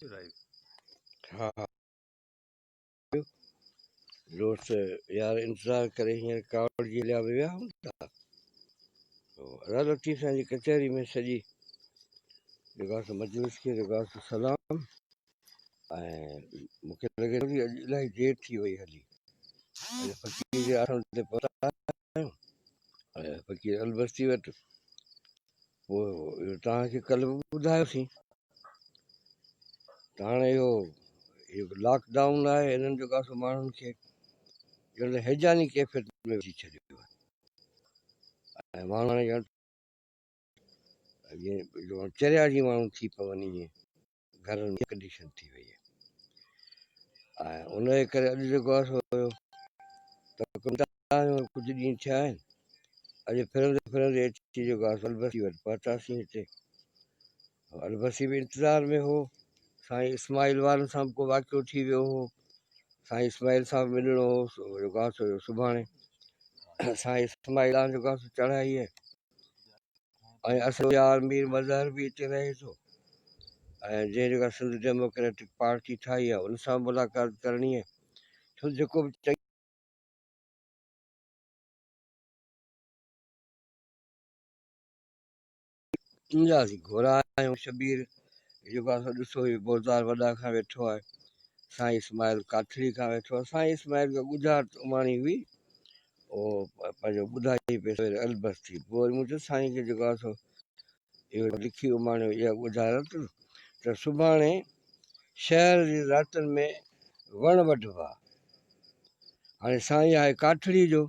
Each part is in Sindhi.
ها دوست يار انتظار ڪري هينئر ڪاوڙجي هليا به ويا هوندا. ادا لطيف سائين جي ڪچهري ۾ سڄي جيڪو آهي سو مجلس کي جيڪو آهي سو سلام ۽ مون کي لڳي ٿو اڄ الاهي دير ٿي وئي هلي اڄ فقير جي آسڻ تي پهتا آهيون ۽ فقير البستي وٽ پوء اهو توهان کي ڪلهه به ٻڌايوسين ته هاڻي اهو لاڪ ڊائون آهي هنن جيڪو آهي سو ماڻهن کي ڄڻ ته هيجاني ڪيفيت ۾ وجهي ڇڏيو آهي ۽ ماڻهو هاڻي ڄڻ جيئن چريا جي ماڻهو ٿي پون ائين گهرن ۾ ڪنڊيشن ٿي وئي آهي ۽ ان جي ڪري اڄ جيڪو آهي سو ڪجهه ڏينهن ٿيا آهن اڄ ڦرندي ڦرندي اچي جيڪو آهي سو البسي وٽ پهتاسين هتي البسي به انتظار ۾ هو سائين اسماعيل وارن سان به ڪو واقعو ٿي ويو هو سائين اسماعيل سان به ملڻو هو جيڪو آهي سو سڀاڻي سائين اسماعيل جيڪو آهي سو چڙهائي ۽ اسان جو يار مير مظهر به اتي رهي ٿو ۽ جنهن جيڪا سنڌ ڊيموڪريٽڪ پارٽي ٺاهي آهي ان سان به ملاقات ڪرڻي آهي ڇو جيڪو به چڱي اسين گهورا آهيون شبير جيڪو آهي سو ڏسو هي بوزدار وڏا کان ويٺو آهي سائين اسماعيل ڪاٺڙي کان ويٺو آهي سائين اسماعيل کي ڳجهارت اماڻي هئي اهو پنهنجو ٻڌائي پئي سوير البس ٿي پوء وري مون چيو سائين کي جيڪو آهي سو اهو لکي اماڻيو اها ڳجهارت ته سڀاڻي شهر جي راتن ۾ وڻ وڍبا. هاڻي سائين آهي ڪاٺڙي جو،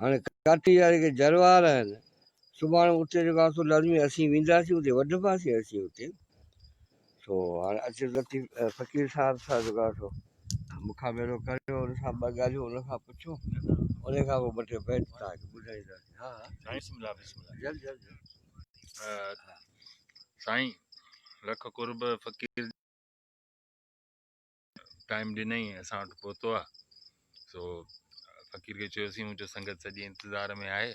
هاڻي ڪاٺڙي جا جيڪي جروار آهن، سڀاڻي اتي جيڪو آهي سو لازمي اسين وينداسين اتي وڍباسين اسين اتي. سو هاڻي اچ لطيف فقير صاحب سان جيڪو آهي سو مقابلو ڪريو ان سان ٻه ڳالهيون ان کان پڇو ان کان پوء ٻه ٽي بيت توهان کي ٻڌائينداسين. ها ها سائين بسم الله بسم الله جلد جلد جلد. سائين لک قرب فقير ٽائيم ڏنئي اسان وٽ پهتو آ سو فقير کي چيوسين مون چيو سنگت سڄي انتظار ۾ آهي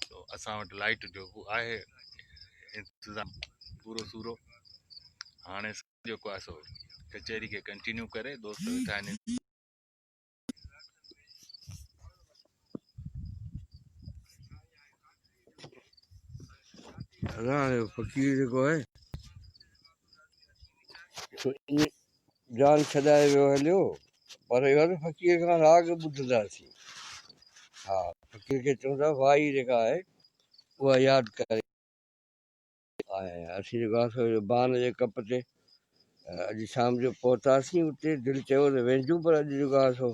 سو اسان وٽ لائٽ جو آهي انتظام پورو سورو هاڻي جيڪو آهي سو ڪچهري کي ڪنٽينيو ڪري دوست ويٺا آهن هاڻي فقير جيڪو آهي سو ائين جان ڇڏائي ويو هليو پر اهو آهي ته فقير کان راڳ ٻڌنداسين ها فقير کي چون ٿا وائي جيڪا آهي اها ياد ڪري ۽ اسين جيڪو آهي سو بان جي ڪپ تي اڄ شام جو پهتاسين اتي دل چيو ته وينديون پر اڄ جيڪو آهي سو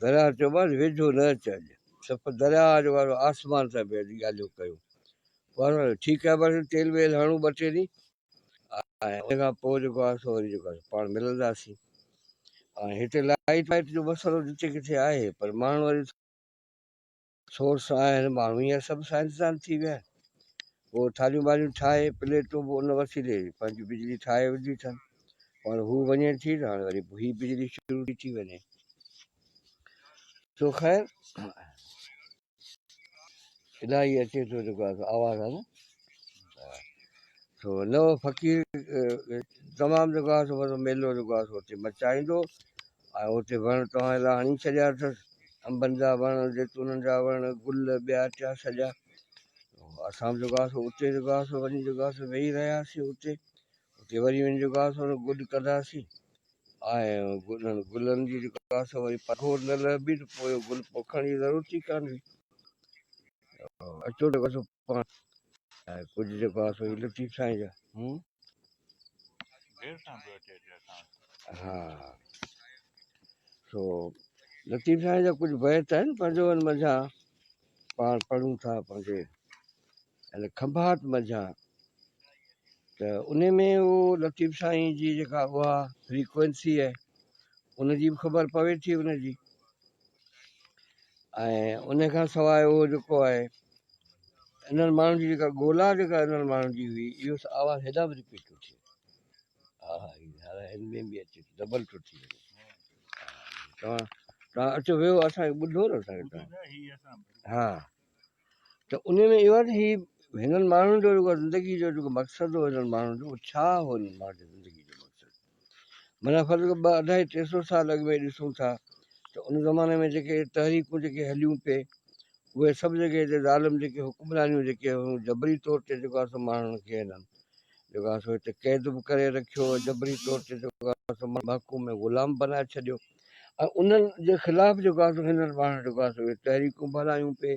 درياهه چيومانس ويجهو نه اچ اڄ صف درياهه جيڪو آهي سو آسمان سان پيا اڄ ڳالهيون ڪيون پر ٺيڪ آهي بس تيل ويل هڻون ٻه ٽي ڏينهن ۽ ان کان پوء جيڪو آهي سو وري جيڪو آهي پاڻ ملنداسين ۽ هتي لائٽ وائٽ جو مسئلو جتي ڪٿي آهي پر ماڻهو وري سورس آهن ماڻهو هينئر سڀ سائنسدان ٿي ويا آهن پوء ٿالهيون ٻالهيون ٺاهي پليٽون به ان وسيلي پنهنجي بجلي ٺاهي وڌي اٿن پر هو وڃي ٿي ته هاڻي وري هي بجلي شروع ٿي ٿي وڃي سو خير الاهي اچي ٿو جيڪو آهي آواز آهي نه سو نو فقير تمام جيڪو آهي سو ميلو جيڪو آهي سو اتي مچائيندو ۽ اتي وڻ توهان لاء هڻي ڇڏيا اٿس انبن جا وڻ زيتونن جا وڻ گل ٻيا ٽيا سڄا اسان به جيڪو آهي سو اتي جيڪو آهي سو وڃي جيڪو آهي سو ويهي رهياسين اتي اتي وري وڃي جيڪو آهي سو گڏ ڪنداسين ۽ انهن گلن جي جيڪو آهي سو وري پگهور نه لهبي ته پوء گل پوکڻ جي ضرورت ئي ڪانه هئي اچو جيڪو سو پاڻ ۽ ڪجهه جيڪو آهي سو لطيف سائين جا هون ها سو لطيف سائين جا ڪجهه بيت آهن پنهنجو ان منجهان پاڻ پڙهون ٿا پنهنجي ان کنڀات منجهان ته ان ۾ اهو لطيف سائين جي جيڪا اها فريڪوئنسي آهي ان جي به خبر پوي ٿي ان جي ۽ ان کان سواء اهو جيڪو آهي انهن ماڻهن جي جيڪا ڳولا جيڪا انهن ماڻهن جي هئي اهو آواز هيڏانهن به رپيٽ ٿو ٿئي ها ها هن ۾ به اچي ٿو ڊبل ٿو ٿي وڃي توهان توهان اچو ويهو اسان کي ٻڌو نه اسان کي توهان ها ته ان ۾ اهو آهي ته هي هنن ماڻهن جو جيڪو زندگي جو جيڪو مقصد هو هنن ماڻهن جو ڇا هو هنن ماڻهن جي زندگي جو مقصد. معنيٰ فرض ڪر ٻه اڍائي ٽي سو سال اڳ ۾ ڏسون ٿا ته ان زماني ۾ جيڪي تحريڪون جيڪي هليون پئي اهي سڀ جيڪي هتي ظالم جيڪي حڪمرانيون جيڪي هيون جبري طور تي جيڪو آهي سو ماڻهن کي هنن جيڪو آهي سو هتي قيد به ڪري رکيو جبري طور تي جيڪو آهي سو محڪوم ۽ غلام بنائي ڇڏيو ۽ انهن جي خلاف جيڪو آهي سو هنن ماڻهن جيڪو آهي سو اهي تحريڪون به هلايون پئي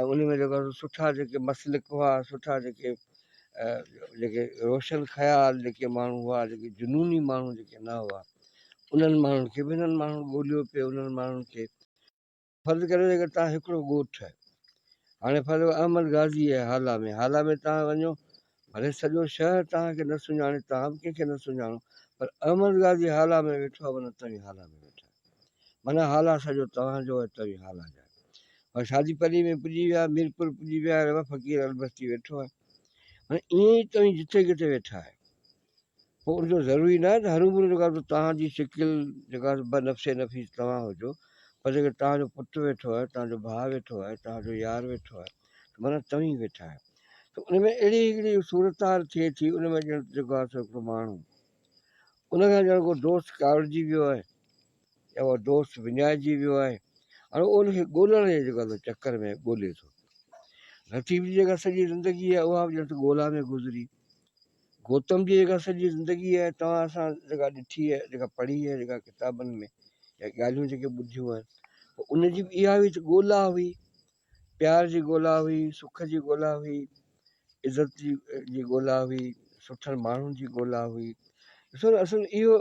۽ ان ۾ جيڪو آهي سو سٺا جيڪي مسلڪ هئا سٺا جيڪي جيڪي روشن خيال جيڪي ماڻهو هئا جيڪي جنوني ماڻهو جيڪي نه هئا انهن ماڻهن کي به هنن ماڻهن ڳوليو پئي انهن ماڻهن کي فرض ڪريو جيڪر توهان هڪڙو ڳوٺ هاڻي فرض ڪريو احمد غازي آهي هالا ۾ هالا ۾ توهان وڃو ڀلي سڄو شهر توهان کي نه سڃاڻي توهان به ڪنهن کي نه سڃاڻو پر احمد غازي هالا ۾ ويٺو آهي معنيٰ توهين هالا ۾ ويٺا آهيو معنيٰ هالا سڄو توهان جو آهي توهين هالا جا آهيو پر شادي پلي ۾ پڄي ويا ميرپور پڄي ويا روا فقير البستي ويٺو آهي معنيٰ ائين ئي توهين جتي ڪٿي ويٺا آهيو پوء ان جو ضروري ناهي ته هروڀرو جيڪا سو توهان جي شڪل جيڪا سو بنفس نفيس توهان هجو پر جيڪڏهن توهان جو پٽ ويٺو آهي، توهان جو ڀاء ويٺو آهي، توهان جو يار ويٺو آهي ته معنيٰ توهين ويٺا آهيو ته ان ۾ اهڙي هڪڙي صورتحال ٿئي ٿي ان ۾ ڄڻ جيڪو آهي سو هڪڙو ماڻهو ان کان ڄڻ ڪو دوست ڪاوڙجي ويو آهي يا اهو دوست وڃائجي ويو آهي هاڻي ان کي ڳولڻ جي جيڪو آهي چڪر ۾ ڳولي ٿو. لطيف جي جيڪا سڄي زندگي آهي اها به ڄڻ ته ڳولا ۾ گذري. گوتم جي جيڪا سڄي زندگي آهي توهان اسان جيڪا ڏٺي آهي جيڪا پڙهي آهي جيڪا ڪتابن ۾ يا ڳالهيون جيڪي ٻڌيون آهن ان جي به اها هئي ته ڳولا هئي پيار جي ڳولا هئي سک جي ڳولا هئي عزت جي ڳولا هئي سٺن ماڻهن جي ڳولا هئي ڏسو نه اصل اهو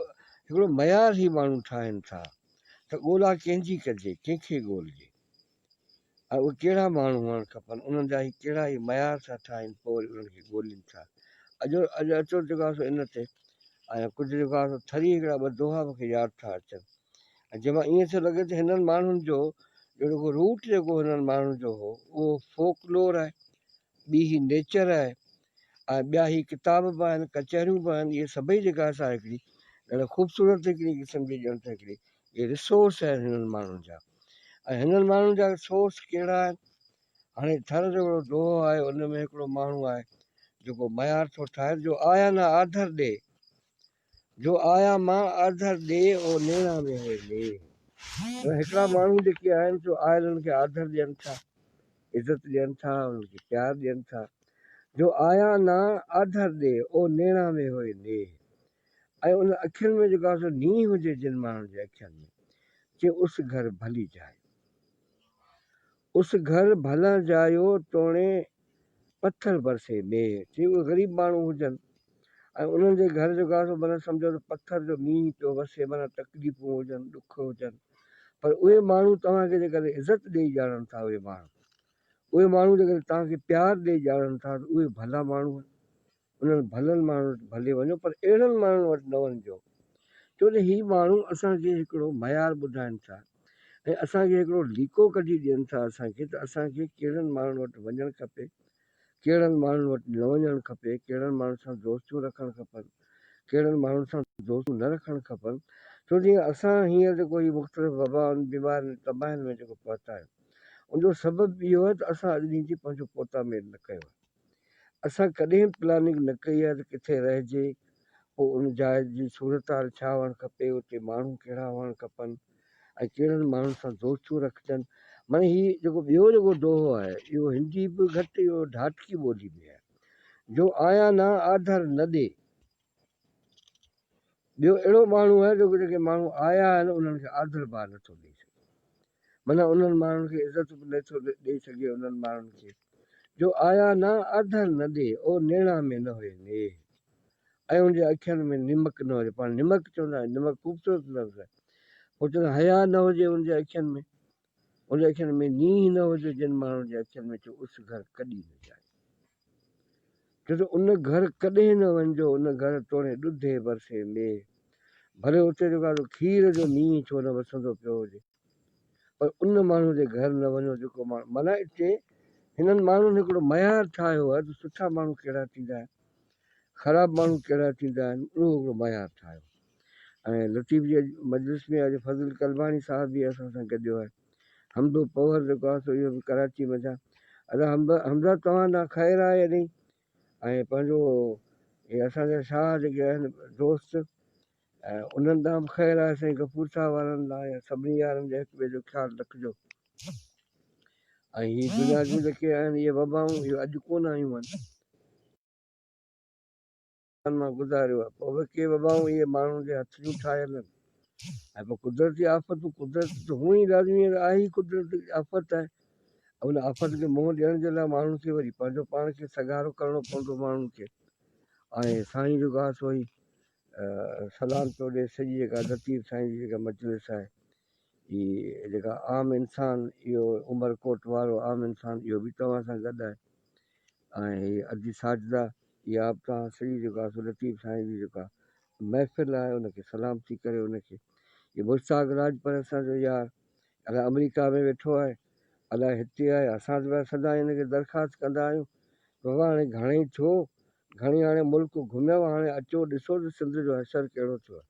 هڪڙو معيار هي ماڻهو ٺاهن ٿا ته ڳولا ڪنهن جي ڪجي ڪنهن کي ڳولجي ۽ اهي ڪهڙا ماڻهو هئڻ کپن، انهن جا هي ڪهڙا هي معيار ٿا ٺاهين پوء وري انهن کي ڳولين ٿا. اڄ اڄ اچو جيڪو آهي سو ان تي ۽ ڪجهه جيڪو آهي سو ٿري هڪڙا ٻه دوها مون کي ياد ٿا اچن ۽ جنهن مان ائين ٿو لڳي ته هنن ماڻهن جو جيڪو روٽ جيڪو هنن ماڻهن جو هو اهو فوڪ لور آهي ٻي هي نيچر آهي ۽ ٻيا هي ڪتاب به آهن ڪچهريون به آهن اهي سڀئي جيڪا سا هڪڙي ڏاڍي خوبصورت هڪڙي قسم جي ڄڻ ته هڪڙي اهي ريسورس آهن هنن ماڻهن جا ۽ هنن ماڻهن جا سورس ڪهڙا آهن هاڻي ٿر جو هڪڙو دوهو آهي ان ۾ هڪڙو ماڻهو آهي جيڪو معيار ٿو ٺاهي جو آيا نه آڌر ڏي جو آيا مان آڌر ڏي او نيڻا ۾ هوئي ني هڪڙا ماڻهو جيڪي آهن سو آيلن کي آڌر ڏين ٿا عزت ڏين ٿا انهن کي پيار ڏين ٿا جو آيا نه آڌر ڏي او نيڻا ۾ هوئي ني ۽ ان اکين ۾ جيڪو آهي سو نينهن هجي جن ماڻهن جي اکين ۾، چي اس گهر ڀلي جاء. اس گهر ڀلا جايو توڻي پٿر برسي مينهن. چي اهي غريب ماڻهو هجن ۽ انهن جي گهر جيڪو آهي سو معنيٰ سمجهو ته پٿر جو مينهن پيو وسي معنيٰ تڪليفون هجن، ڏک هجن پر اهي ماڻهو توهان کي جيڪڏهن عزت ڏيئي ڄاڻن ٿا اهي ماڻهو اهي ماڻهو جيڪڏهن توهان کي پيار ڏيئي ڄاڻن ٿا ته اهي ڀلا ماڻهو آهن. انهن ڀلن ماڻهن وٽ ڀلي وڃو پر اهڙن ماڻهن وٽ نه وڃجو ڇو ته هي ماڻهو اسان کي هڪڙو معيار ٻڌائن ٿا ۽ اسان کي هڪڙو ليڪو ڪڍي ڏين ٿا اسان کي ته اسان کي ڪهڙن ماڻهن وٽ وڃڻ کپي ڪهڙن ماڻهن وٽ نه وڃڻ کپي ڪهڙن ماڻهن سان دوستيون رکڻ کپن ڪهڙن ماڻهن سان دوستيون نه رکڻ کپن ڇو جيئن اسان هينئر جيڪو هي مختلف وبائن بيمارين تباهين ۾ جيڪو پهتا آهيون ان جو سبب اهو آهي ته اسان اڄ ڏينهن تائين پنهنجو پوتاميل نه ڪيو آهي اسان ڪڏهن به پلاننگ نه ڪئي آهي ته ڪٿي رهجي، پوء ان جاء جي صورتحال ڇا هئڻ کپي، اتي ماڻهو ڪهڙا هئڻ کپن ۽ ڪهڙن ماڻهن سان دوستيون رکجن. معني هي جيڪو ٻيو جيڪو دوهو آهي، اهو هندي به گهٽ اهو ڍاٽڪي ٻولي ۾ آهي. جو آيان نه آڌر نه ڏي. ٻيو اهڙو ماڻهو آهي جيڪو جيڪي ماڻهو آيا آهن انهن کي آڌر ڀاء نٿو ڏئي سگهي. معنيٰ انهن ماڻهن کي عزت به نٿو ڏئي سگهي انهن ماڻهن کي جو آيا نه آڌر نه ڏي او نيڻا ۾ نه هئي نيهه ۽ ان جي اکين ۾ نمڪ نه هجي پاڻ نمڪ چوندا آهيون نمڪ خوبصورت لفظ آهي پوء چوندا حيا نه هجي ان جي اکين ۾ ان جي اکين ۾ نينهن نه هجي جن ماڻهن جي اکين ۾ چو اس گهر ڪڏهن نه جائي ڇو ته ان گهر ڪڏهن نه وڃجو ان گهر توڻي ڏڌي برسي مينهن ڀلي اتي جيڪو آهي سو کير جو مينهن ڇو نه وسندو پيو هجي پر ان ماڻهو جي گهر نه وڃو جيڪو ماڻهو معنيٰ اتي هنن ماڻهن هڪڙو معيار ٺاهيو آهي ته سٺا ماڻهو ڪهڙا ٿيندا آهن خراب ماڻهو ڪهڙا ٿيندا آهن اهو هڪڙو معيار ٺاهيو ۽ لطيف جي مجلس ۾ اڄ فضل قلباڻي صاحب به اسان سان گڏيو آهي حمدو پوهر جيڪو آهي سو اهو به ڪراچي منجهان ادا حمزه توهان ڏانهن خير آهي يا نهين ۽ پنهنجو هي اسان جا شاهه جيڪي آهن دوست ۽ انهن ڏانهن به خير آهي سائين غفور صاحب وارن ڏانهن يا سڀني يارن جا هڪ ٻئي جو خيال رکجو ۽ هي دنيا جون جيڪي آهن اهي وبائون اهي اڄ ڪونه آيون آهن مان گذاريو آهي پوء به ڪي وبائون اهي ماڻهن جي هٿ جون ٺاهيل آهن ۽ پوء قدرتي آفتون قدرت ته هونئن ئي لازمي آهي ئي قدرت آفت آهي ان آفت کي منهن ڏيڻ جي لاء ماڻهن کي وري پنهنجو پاڻ کي سگهارو ڪرڻو پوندو ماڻهن کي ۽ سائين جو گاهه سو ئي سلام پيو ڏي سڄي جيڪا لطيف سائين جي جيڪا مجلس آهي هي جيڪا عام انسان اهو عمر ڪوٽ وارو عام انسان اهو به توهان سان گڏ آهي ۽ هي ادي ساجده اها به توهان سڄي جيڪا سو لطيف سائين جي جيڪا محفل آهي ان کي سلام ٿي ڪري ان کي هي مشتاق راڄپر اسان جو يار الائي آمريڪا ۾ ويٺو آهي الائي هتي آهي اسان ته سدائين هن کي درخواست ڪندا آهيون بابا هاڻي گهڻي ٿيو گهڻي هاڻي ملڪ گهميو هاڻي اچو ڏسو ته سنڌ جو حشر ڪهڙو ٿيو آهي.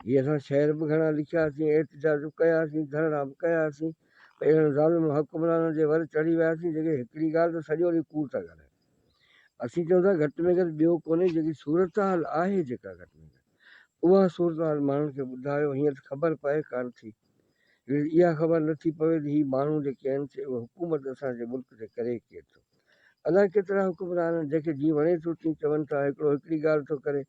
هي اسان شعر به گهڻا لکياسين، احتجاج به ڪياسين، ڌرڻا به ڪياسين پر اهڙن ظالم حڪمرانن جي ور چڙهي وياسين جيڪي هڪڙي ڳالهه ته سڄو ڏينهن ڪوڙ ٿا ڳالهائين. اسين چئون ٿا گهٽ ۾ گهٽ ٻيو ڪونهي جيڪي صورتحال آهي جيڪا گهٽ ۾ گهٽ اها صورتحال ماڻهن کي ٻڌايو هينئر ته خبر پئي ڪانه ٿي. اها خبر نٿي پوي ته هي ماڻهو جيڪي آهن سي اهي حڪومت اسان جي ملڪ تي ڪري ڪير ٿو. الائي ڪيترا حڪمران آهن جنهن کي جيئن وڻي ٿو تيئن چون ٿا هڪڙو هڪڙي ڳالهه ٿو ڪري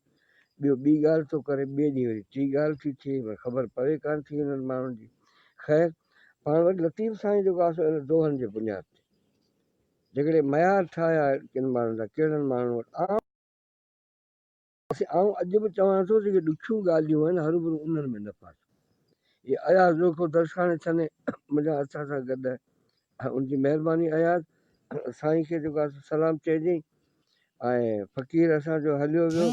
ٻيو ٻي ڳالهه ٿو ڪري ٻئي ڏينهن وري ٽي ڳالهه ٿي ٿئي پر خبر پوي ڪانه ٿي انهن ماڻهن جي خير پاڻ وٽ لطيف سائين جيڪو آهي سو ان دوهن جي بنياد تي جيڪڏهن معيار ٺاهيا ڪن ماڻهن جا ڪهڙن ماڻهن وٽ عام آئون اڄ به چوان ٿو جيڪي ڏکيون ڳالهيون آهن هروڀرو انهن ۾ نه ڦاسو. هي اياز لوکو درساڻي ڇني منهنجا اسان سان گڏ آهي ۽ ان جي مهرباني اياز سائين کي جيڪو آهي سلام چئجئين ۽ فقير اسان جو هليو ويو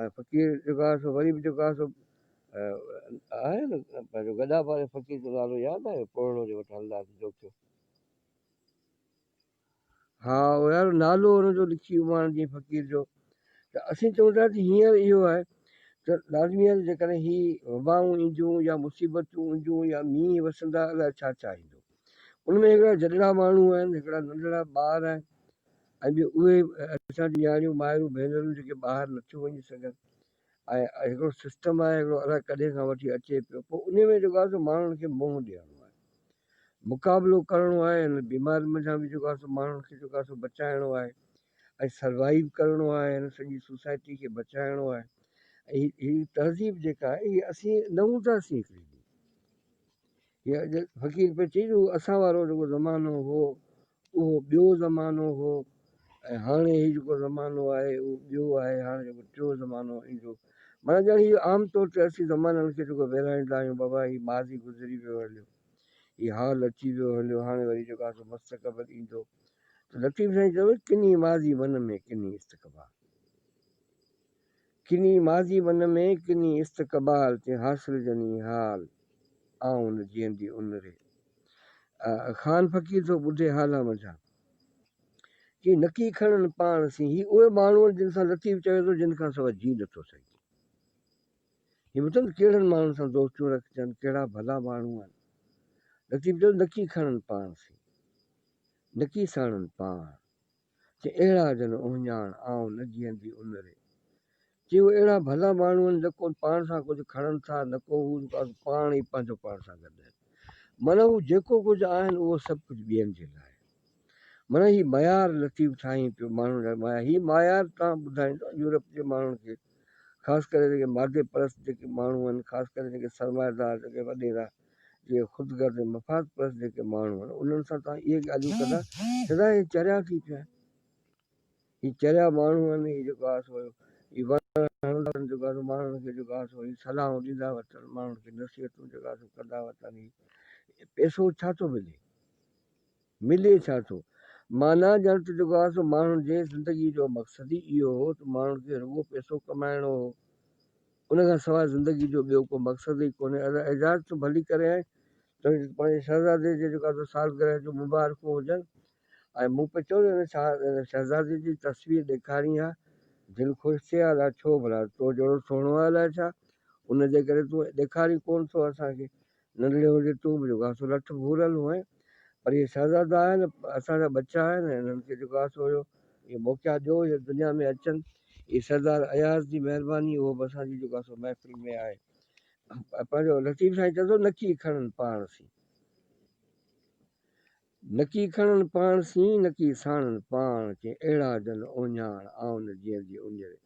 ۽ فقير جيڪو آهي سو وري به جيڪو آهي سو آهي نه پنهنجو گڏا واري فقير جو نالو ياد آهي پوڙهو جي وٽ هلنداسين جوکيو ها يار نالو ان جو لکي اماڻجي فقير جو ته اسين چئون ٿا ته هينئر اهو آهي ته لازمي آهي جيڪڏهن هي وبائون اينديون يا مصيبتون اينديون يا مينهن وسندا الائي ڇا ڇا ايندو ان ۾ هڪڙا جڏڙا ماڻهو آهن هڪڙا ننڍڙا ٻار آهن ۽ ٻيو اهي اسان جون نياڻيون مائرون ڀينرون جيڪي ٻاهر نٿيون وڃي سگهن ۽ هڪڙو سسٽم آهي هڪڙو الائي ڪڏهن کان وٺي اچي پيو پوء ان ۾ جيڪو آهي سو ماڻهن کي منهن ڏيڻو آهي مقابلو ڪرڻو آهي هن بيمارين منجهان به جيڪو آهي سو ماڻهن کي جيڪو آهي سو بچائڻو آهي ۽ سروائيو ڪرڻو آهي هن سڄي سوسائٽي کي بچائڻو آهي ۽ هي تهذيب جيڪا آهي هي اسين نه هونداسين هڪڙي ڏينهن هي اڄ فقير پيو چئي جو اسان وارو جيڪو زمانو هو اهو ٻيو زمانو هو ۽ هاڻي هي جيڪو زمانو آهي اهو ٻيو آهي هاڻي جيڪو ٽيون زمانو ايندو معنيٰ ڄڻ هي عام طور تي اسين زمانن کي جيڪو ورهائيندا آهيون بابا هي ماضي گذري ويو هليو هي حال اچي ويو هليو هاڻي وري جيڪو آهي سو مستقبل ايندو ته لطيف سائين چيو ڪني ماضي من ۾ ڪني استقبال ڪني ماضي من ۾ ڪني استقبال تي حاصل جني حال آئون نه جيئندي ان ري خان فقير ٿو ٻڌي حالا منجهان چي نڪي کڻن پاڻ سين هي اهي ماڻهو آهن جن سان لطيف چوي ٿو جن کان سواء جي نٿو سگهجي هي مطلب ڪهڙن ماڻهن سان دوستيون رکجن ڪهڙا ڀلا ماڻهو آهن لطيف چوي نڪي کڻن پاڻ سين نڪي ساڻن پاڻ چي اهڙا جن اهڃاڻ آئون نه جيئندي ان ري چي اهي اهڙا ڀلا ماڻهو آهن نه ڪو پاڻ سان ڪجهه کڻن ٿا نه ڪو هو پاڻ ئي پنهنجو پاڻ سان گڏ آهن معنيٰ هو جيڪو ڪجهه آهن اهو سڀ ڪجهه ٻين جي لاء آهي. معنيٰ هي معيار لطيف ٺاهين پيو ماڻهن لاء معيار هي معيار توهان ٻڌائيندو يورپ جي ماڻهن کي خاص ڪري جيڪي مادي پرست جيڪي ماڻهو آهن خاص ڪري جيڪي سرمائيدار جيڪي وڏيرا جيڪي خود غرض ۽ مفاد پرست جيڪي ماڻهو آهن انهن سان توهان اهي ڳالهيون ڪندا چوندا هي چريا ٿي پيا آهن هي چريا ماڻهو آهن هي جيڪو آهي سو هي وڻ هڻندا وتن جيڪو آهي سو ماڻهن کي جيڪو آهي سو هي صلاحون ڏيندا وتن ماڻهن کي نصيحتون جيڪو آهي سو ڪندا وتن هي پئسو ڇا ٿو ملي ملي ڇا ٿو معنيٰ ڄڻ ته جيڪو آهي سو ماڻهن جي زندگي جو مقصد ئي اهو هو ته ماڻهن کي رڳو پئسو ڪمائڻو هو ان کان سواء زندگي جو ٻيو ڪو مقصد ئي ڪونهي ادا اعجاز تون ڀلي ڪري آئين تنهنجي پنهنجي شهزادي جي جيڪو آهي سو سالگرهه جون مبارڪون هجن ۽ مون پئي چيو ته هن شهزادي جي تصوير ڏيکارين ها، دل خوش ٿئي ها، الاء ڇو ڀلا تو جهڙو سهڻو آهي الاء ڇا، ان جي ڪري تون ڏيکارين ڪونه ٿو اسان کي. ننڍڙي هوندي تون به جيڪو آهي سو لٺ ڀورل هئين، پر اهي شهزادا آهن، اسان جا ٻچا آهن، انهن کي جيڪو آهي سو اهي موقعا ڏيو، اهي دنيا ۾ اچن. هي سردار اياز جي مهرباني اهو به اسان جي جيڪو آهي سو محفل ۾ آهي. پنهنجو لطيف سائين چوي ٿو نڪي کڻن پاڻ سين. نڪي کڻن پاڻ سين نڪي ساڻن پاڻ چي اهڙا جن اوڃاڻ آئون نه جيئندي اڃري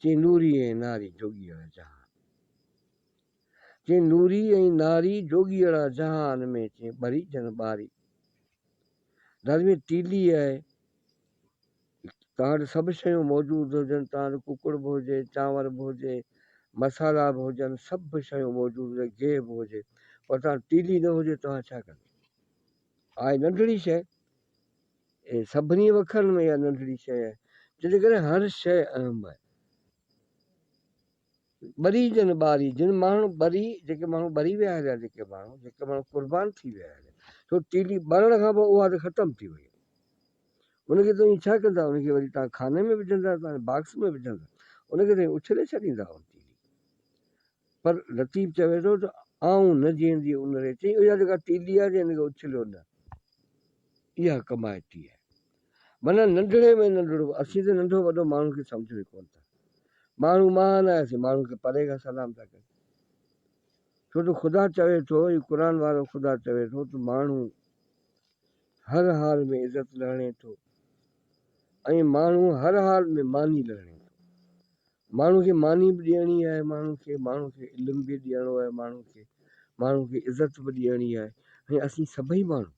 چي نوري ۽ ناري جوڳيئڙا جهان چي نوري ۽ ناري جوڳيئڙا جهان ۾ چي ٻري جن ٻاري لازمي تيلي آهي توهان وٽ سڀ شيون موجود هجن، توهان وٽ ڪڪڙ به هجي، چانور به هجي، مصالحا به هجن، سڀ شيون موجود هجن، گيهه به هجي، پر توهان وٽ تيلي نه هجي، توهان ڇا ڪندا؟ آهي ننڍڙي شيء، سڀني وکرن ۾ اها ننڍڙي شيء آهي، جنهن جي ڪري هر شيء اهم آهي. ٻري جن ٻاري، جن ماڻهن ٻري، جيڪي ماڻهو ٻري ويا هليا، جيڪي ماڻهو، جيڪي ماڻهو قربان ٿي ويا هليا، ڇو تيلي ٻرڻ کان پوء اها ته ختم ٿي وئي. ان کي توهين ڇا ڪندا؟ ان کي وري توهان خاني ۾ وجهندا، توهان باڪس ۾ وجهندا، ان کي توهين اڇلي ڇڏيندا اها تيلي. پر لطيف چوي ٿو ته آئون نه جيئندي ان ري، چئي اها جيڪا تيلي آهي جنهن کي اڇليو نه، اها ڪمائتي آهي. معنيٰ ننڍڙي ۾ ننڍڙو، اسين ته ننڍو وڏو ماڻهو کي سمجهون ئي ڪونه ٿا. ماڻهو مهان آهي، اسين ماڻهو کي پري کان سلام ٿا ڪريون. ڇو ته خدا چوي ٿو، هي قرآن وارو خدا چوي ٿو ته ماڻهو هر حال ۾ عزت لهڻي ٿو ۽ ماڻهو هر حال ۾ ماني لهڻي ٿو. ماڻهو کي ماني به ڏيڻي آهي، ماڻهو کي ماڻهو کي علم به ڏيڻو آهي، ماڻهو کي ماڻهو کي عزت به ڏيڻي آهي ۽ اسين سڀئي ماڻهو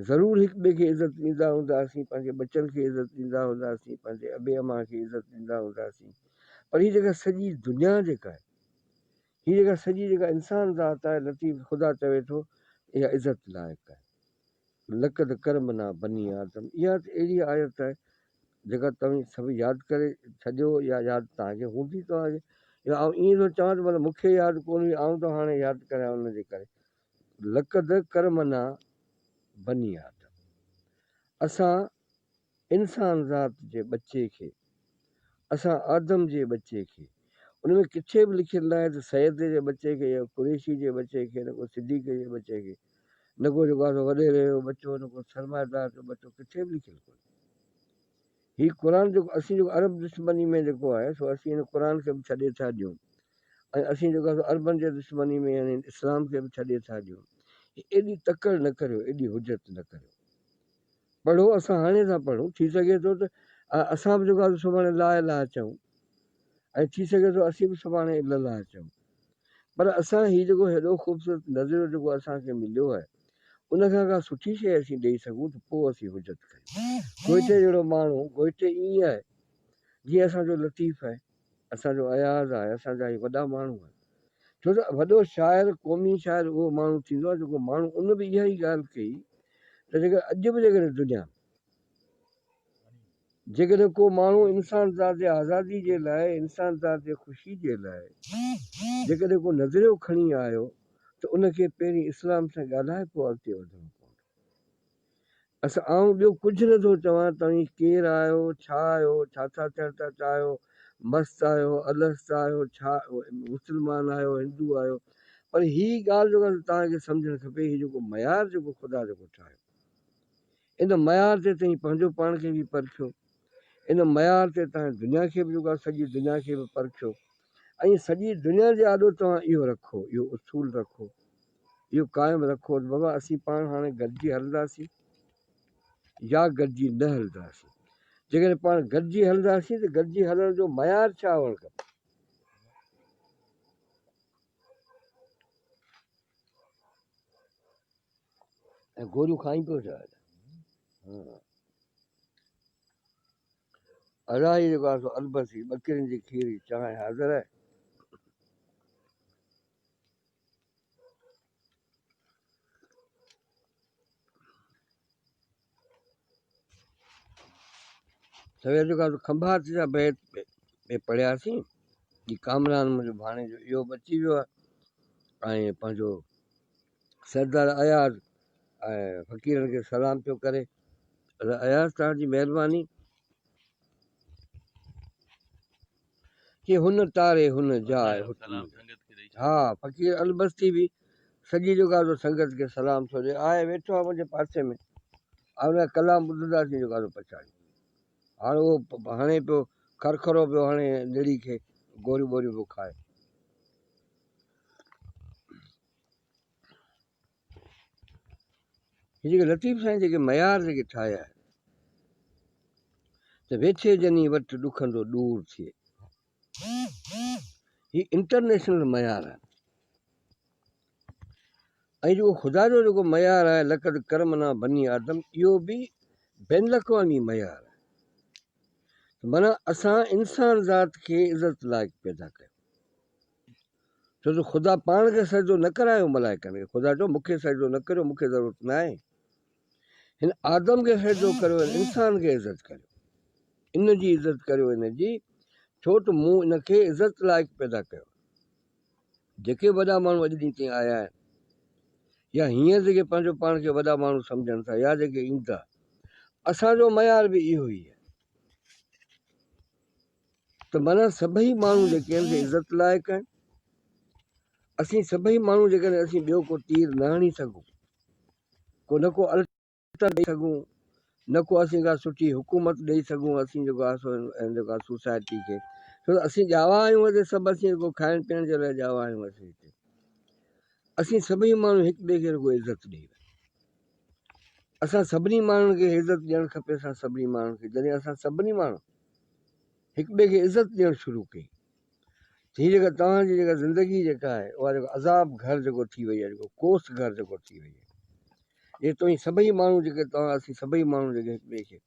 ضرور هڪ ٻئي کي عزت ڏيندا هونداسين، پنهنجي ٻچن کي عزت ڏيندا هونداسين، پنهنجي ابي امان کي عزت ڏيندا هونداسين پر هي جيڪا سڄي دنيا جيڪا آهي هي جيڪا سڄي جيڪا انسان ذات آهي لطيف خدا چوي ٿو اها عزت لائق آهي. لقد ڪرمنا بني آدم اها ته اهڙي آيت آهي جيڪا توهين سڀ ياد ڪري ڇڏيو يا ياد توهان کي هوندي توهان کي يا آئون ائين ٿو چوان ته مطلب مون کي ياد ڪونه هئي آئون ٿو هاڻي ياد ڪريان ان جي ڪري لقد ڪرمنا بني آدم اسان انسان ذات جي ٻچي کي، اسان آدم جي ٻچي کي، ان ۾ ڪٿي به لکيل ناهي ته سيد جي ٻچي کي يا قريشي جي ٻچي کي نه ڪو صديق جي ٻچي کي، نه ڪو جيڪو آهي سو وڏيري جو ٻچو نه ڪو سرمائيدار جو ٻچو ڪٿي به لکيل ڪونهي. هي قرآن جيڪو اسين جيڪو عرب دشمني ۾ جيڪو آهي سو اسين هن قرآن کي به ڇڏي ٿا ڏيون ۽ اسين جيڪو آهي سو عربن جي دشمني ۾ يعني اسلام کي به ڇڏي ٿا ڏيون. ايڏي تڪڙ نه ڪريو، ايڏي حجت نه ڪريو. پڙهو اسان هاڻي ٿا پڙهون ٿي سگهي ٿو ته اسان به جيڪو آهي سڀاڻي لا اله چئون ۽ ٿي سگهي ٿو اسين به سڀاڻي الا الله چئون پر اسان هي جيڪو هيڏو خوبصورت نظريو جيڪو اسان کي مليو آهي ان کان ڪا سٺي شيء اسين ڏيئي سگهون ته پوء اسين حجت ڪريون گوئٽي جهڙو ماڻهو گوئٽي ائين آهي جيئن اسان جو لطيف آهي اسان جو اياز آهي اسان جا هي وڏا ماڻهو آهن ڇو ته وڏو شاعر قومي شاعر اهو ماڻهو ٿيندو آهي جيڪو ماڻهو ان به اها ئي ڳالهه ڪئي ته جيڪر اڄ به جيڪڏهن دنيا ۾ جيڪڏهن ڪو ماڻهو انسان ذات جي آزادي جي لاء انسان ذات جي خوشي جي لاء جيڪڏهن ڪو نظريو کڻي آيو ته ان کي پهرين اسلام سان ڳالهائي پوء اڳتي وڌڻو پوندو. اسان آئون ٻيو ڪجهه نه ٿو چوان توهين ڪير آهيو ڇا آهيو ڇا ٿا ٿيڻ ٿا چاهيو مست آهيو الست آهيو ڇا مسلمان آهيو هندو آهيو پر هي ڳالهه جيڪا توهان کي سمجهڻ کپي هي جيڪو معيار جيڪو خدا جيڪو ٺاهيو ان معيار تي توهين پنهنجو پاڻ کي به پرکيو ان معيار تي توهان دنيا کي به جيڪو آهي سڄي دنيا کي به پرکيو ۽ سڄي دنيا جي آڏو توهان اهو رکو اهو اصول رکو اهو قائم رکو ته بابا اسين پاڻ هاڻي گڏجي هلنداسين يا گڏجي نه هلنداسين جيڪڏهن پاڻ گڏجي هلنداسين ته گڏجي هلڻ جو معيار ڇا هئڻ کپي ۽ گوريون کائين پيو ڇا ادا هي جيڪو آهي سو البسي ٻڪرين جي کير جي چانهه حاضر آهي سوير جيڪو آهي سو کنڀات جا بيت پئي پڙهياسين جي ڪامران منهنجو ڀاڻيجو اهو به اچي ويو آهي ۽ پنهنجو سردار اياز ۽ فقيرن کي سلام پيو ڪري اياز توهان جي مهرباني چي هن تاري هن جاء ها فقير البستي به سڄي جيڪو آهي سو سنگت کي سلام ٿو ڏي آهي ويٺو آهي منهنجي پاسي ۾ آء ان جا ڪلام ٻڌنداسين جيڪو آهي سو پڇاڙي. هاڻ اهو هڻي پيو کرکرو پيو هڻي نڙي کي گوريون ٻوريون پيو کائي. هي جيڪي لطيف سائين جيڪي معيار جيڪي ٺاهيا آهن ته ويٺي جني وٽ ڏکندو ڏور ٿئي، هي انٽرنيشنل معيار آهن. ۽ جيڪو خدا جو جيڪو معيار آهي لقد ڪرمنا بني آدم اهو به بين الاقوامي معيار آهي. معنيٰ اسان انسان ذات کي عزت لائق پيدا ڪيو، ڇو جو خدا پاڻ کي سجدو نه ڪرايو ملائڪن کي. خدا چيو مون کي سجدو نه ڪريو، مون کي ضرورت نه آهي. هن آدم کي سجدو ڪريو، هن انسان کي عزت ڪريو، ان جي عزت ڪريو ان جي، ڇو ته مون ان کي عزت لائق پيدا ڪيو. جيڪي وڏا ماڻهو اڄ ڏينهن تائين آيا آهن يا هينئر جيڪي پنهنجو پاڻ کي وڏا ماڻهو سمجهن ٿا يا جيڪي ايندا، اسان جو معيار به اهو ئي آهي ته معنيٰ سڀئي ماڻهو جيڪي آهن سي عزت لائق آهن. اسين سڀئي ماڻهو جيڪڏهن اسين ٻيو ڪو تير نه هڻي سگهون، ڪو نه ڪو الٽا ڏئي سگهون، نه ڪو اسين ڪا سٺي حڪومت ڏئي سگهون، اسين جيڪو آهي سو جيڪو آهي سوسائٽي کي، ڇو ته اسين ڄاوا آهيون هتي سڀ، اسين رڳو کائڻ پيئڻ جي لاء ڄاوا آهيون اسين هتي. اسين سڀئي ماڻهو هڪ ٻئي کي رڳو عزت ڏئي وڃون. اسان سڀني ماڻهن کي عزت ڏيڻ کپي، اسان سڀني ماڻهن کي. جڏهن اسان سڀني ماڻهن هڪ ٻئي کي عزت ڏيڻ شروع ڪئي ته هي جيڪا توهان جي جيڪا زندگي جيڪا آهي اها جيڪو عذاب گهر جيڪو ٿي وئي آهي، جيڪو ڪوس گهر جيڪو ٿي وئي آهي، جي توهين سڀئي ماڻهو جيڪي توهان اسين سڀئي ماڻهو جيڪي هڪ ٻئي کي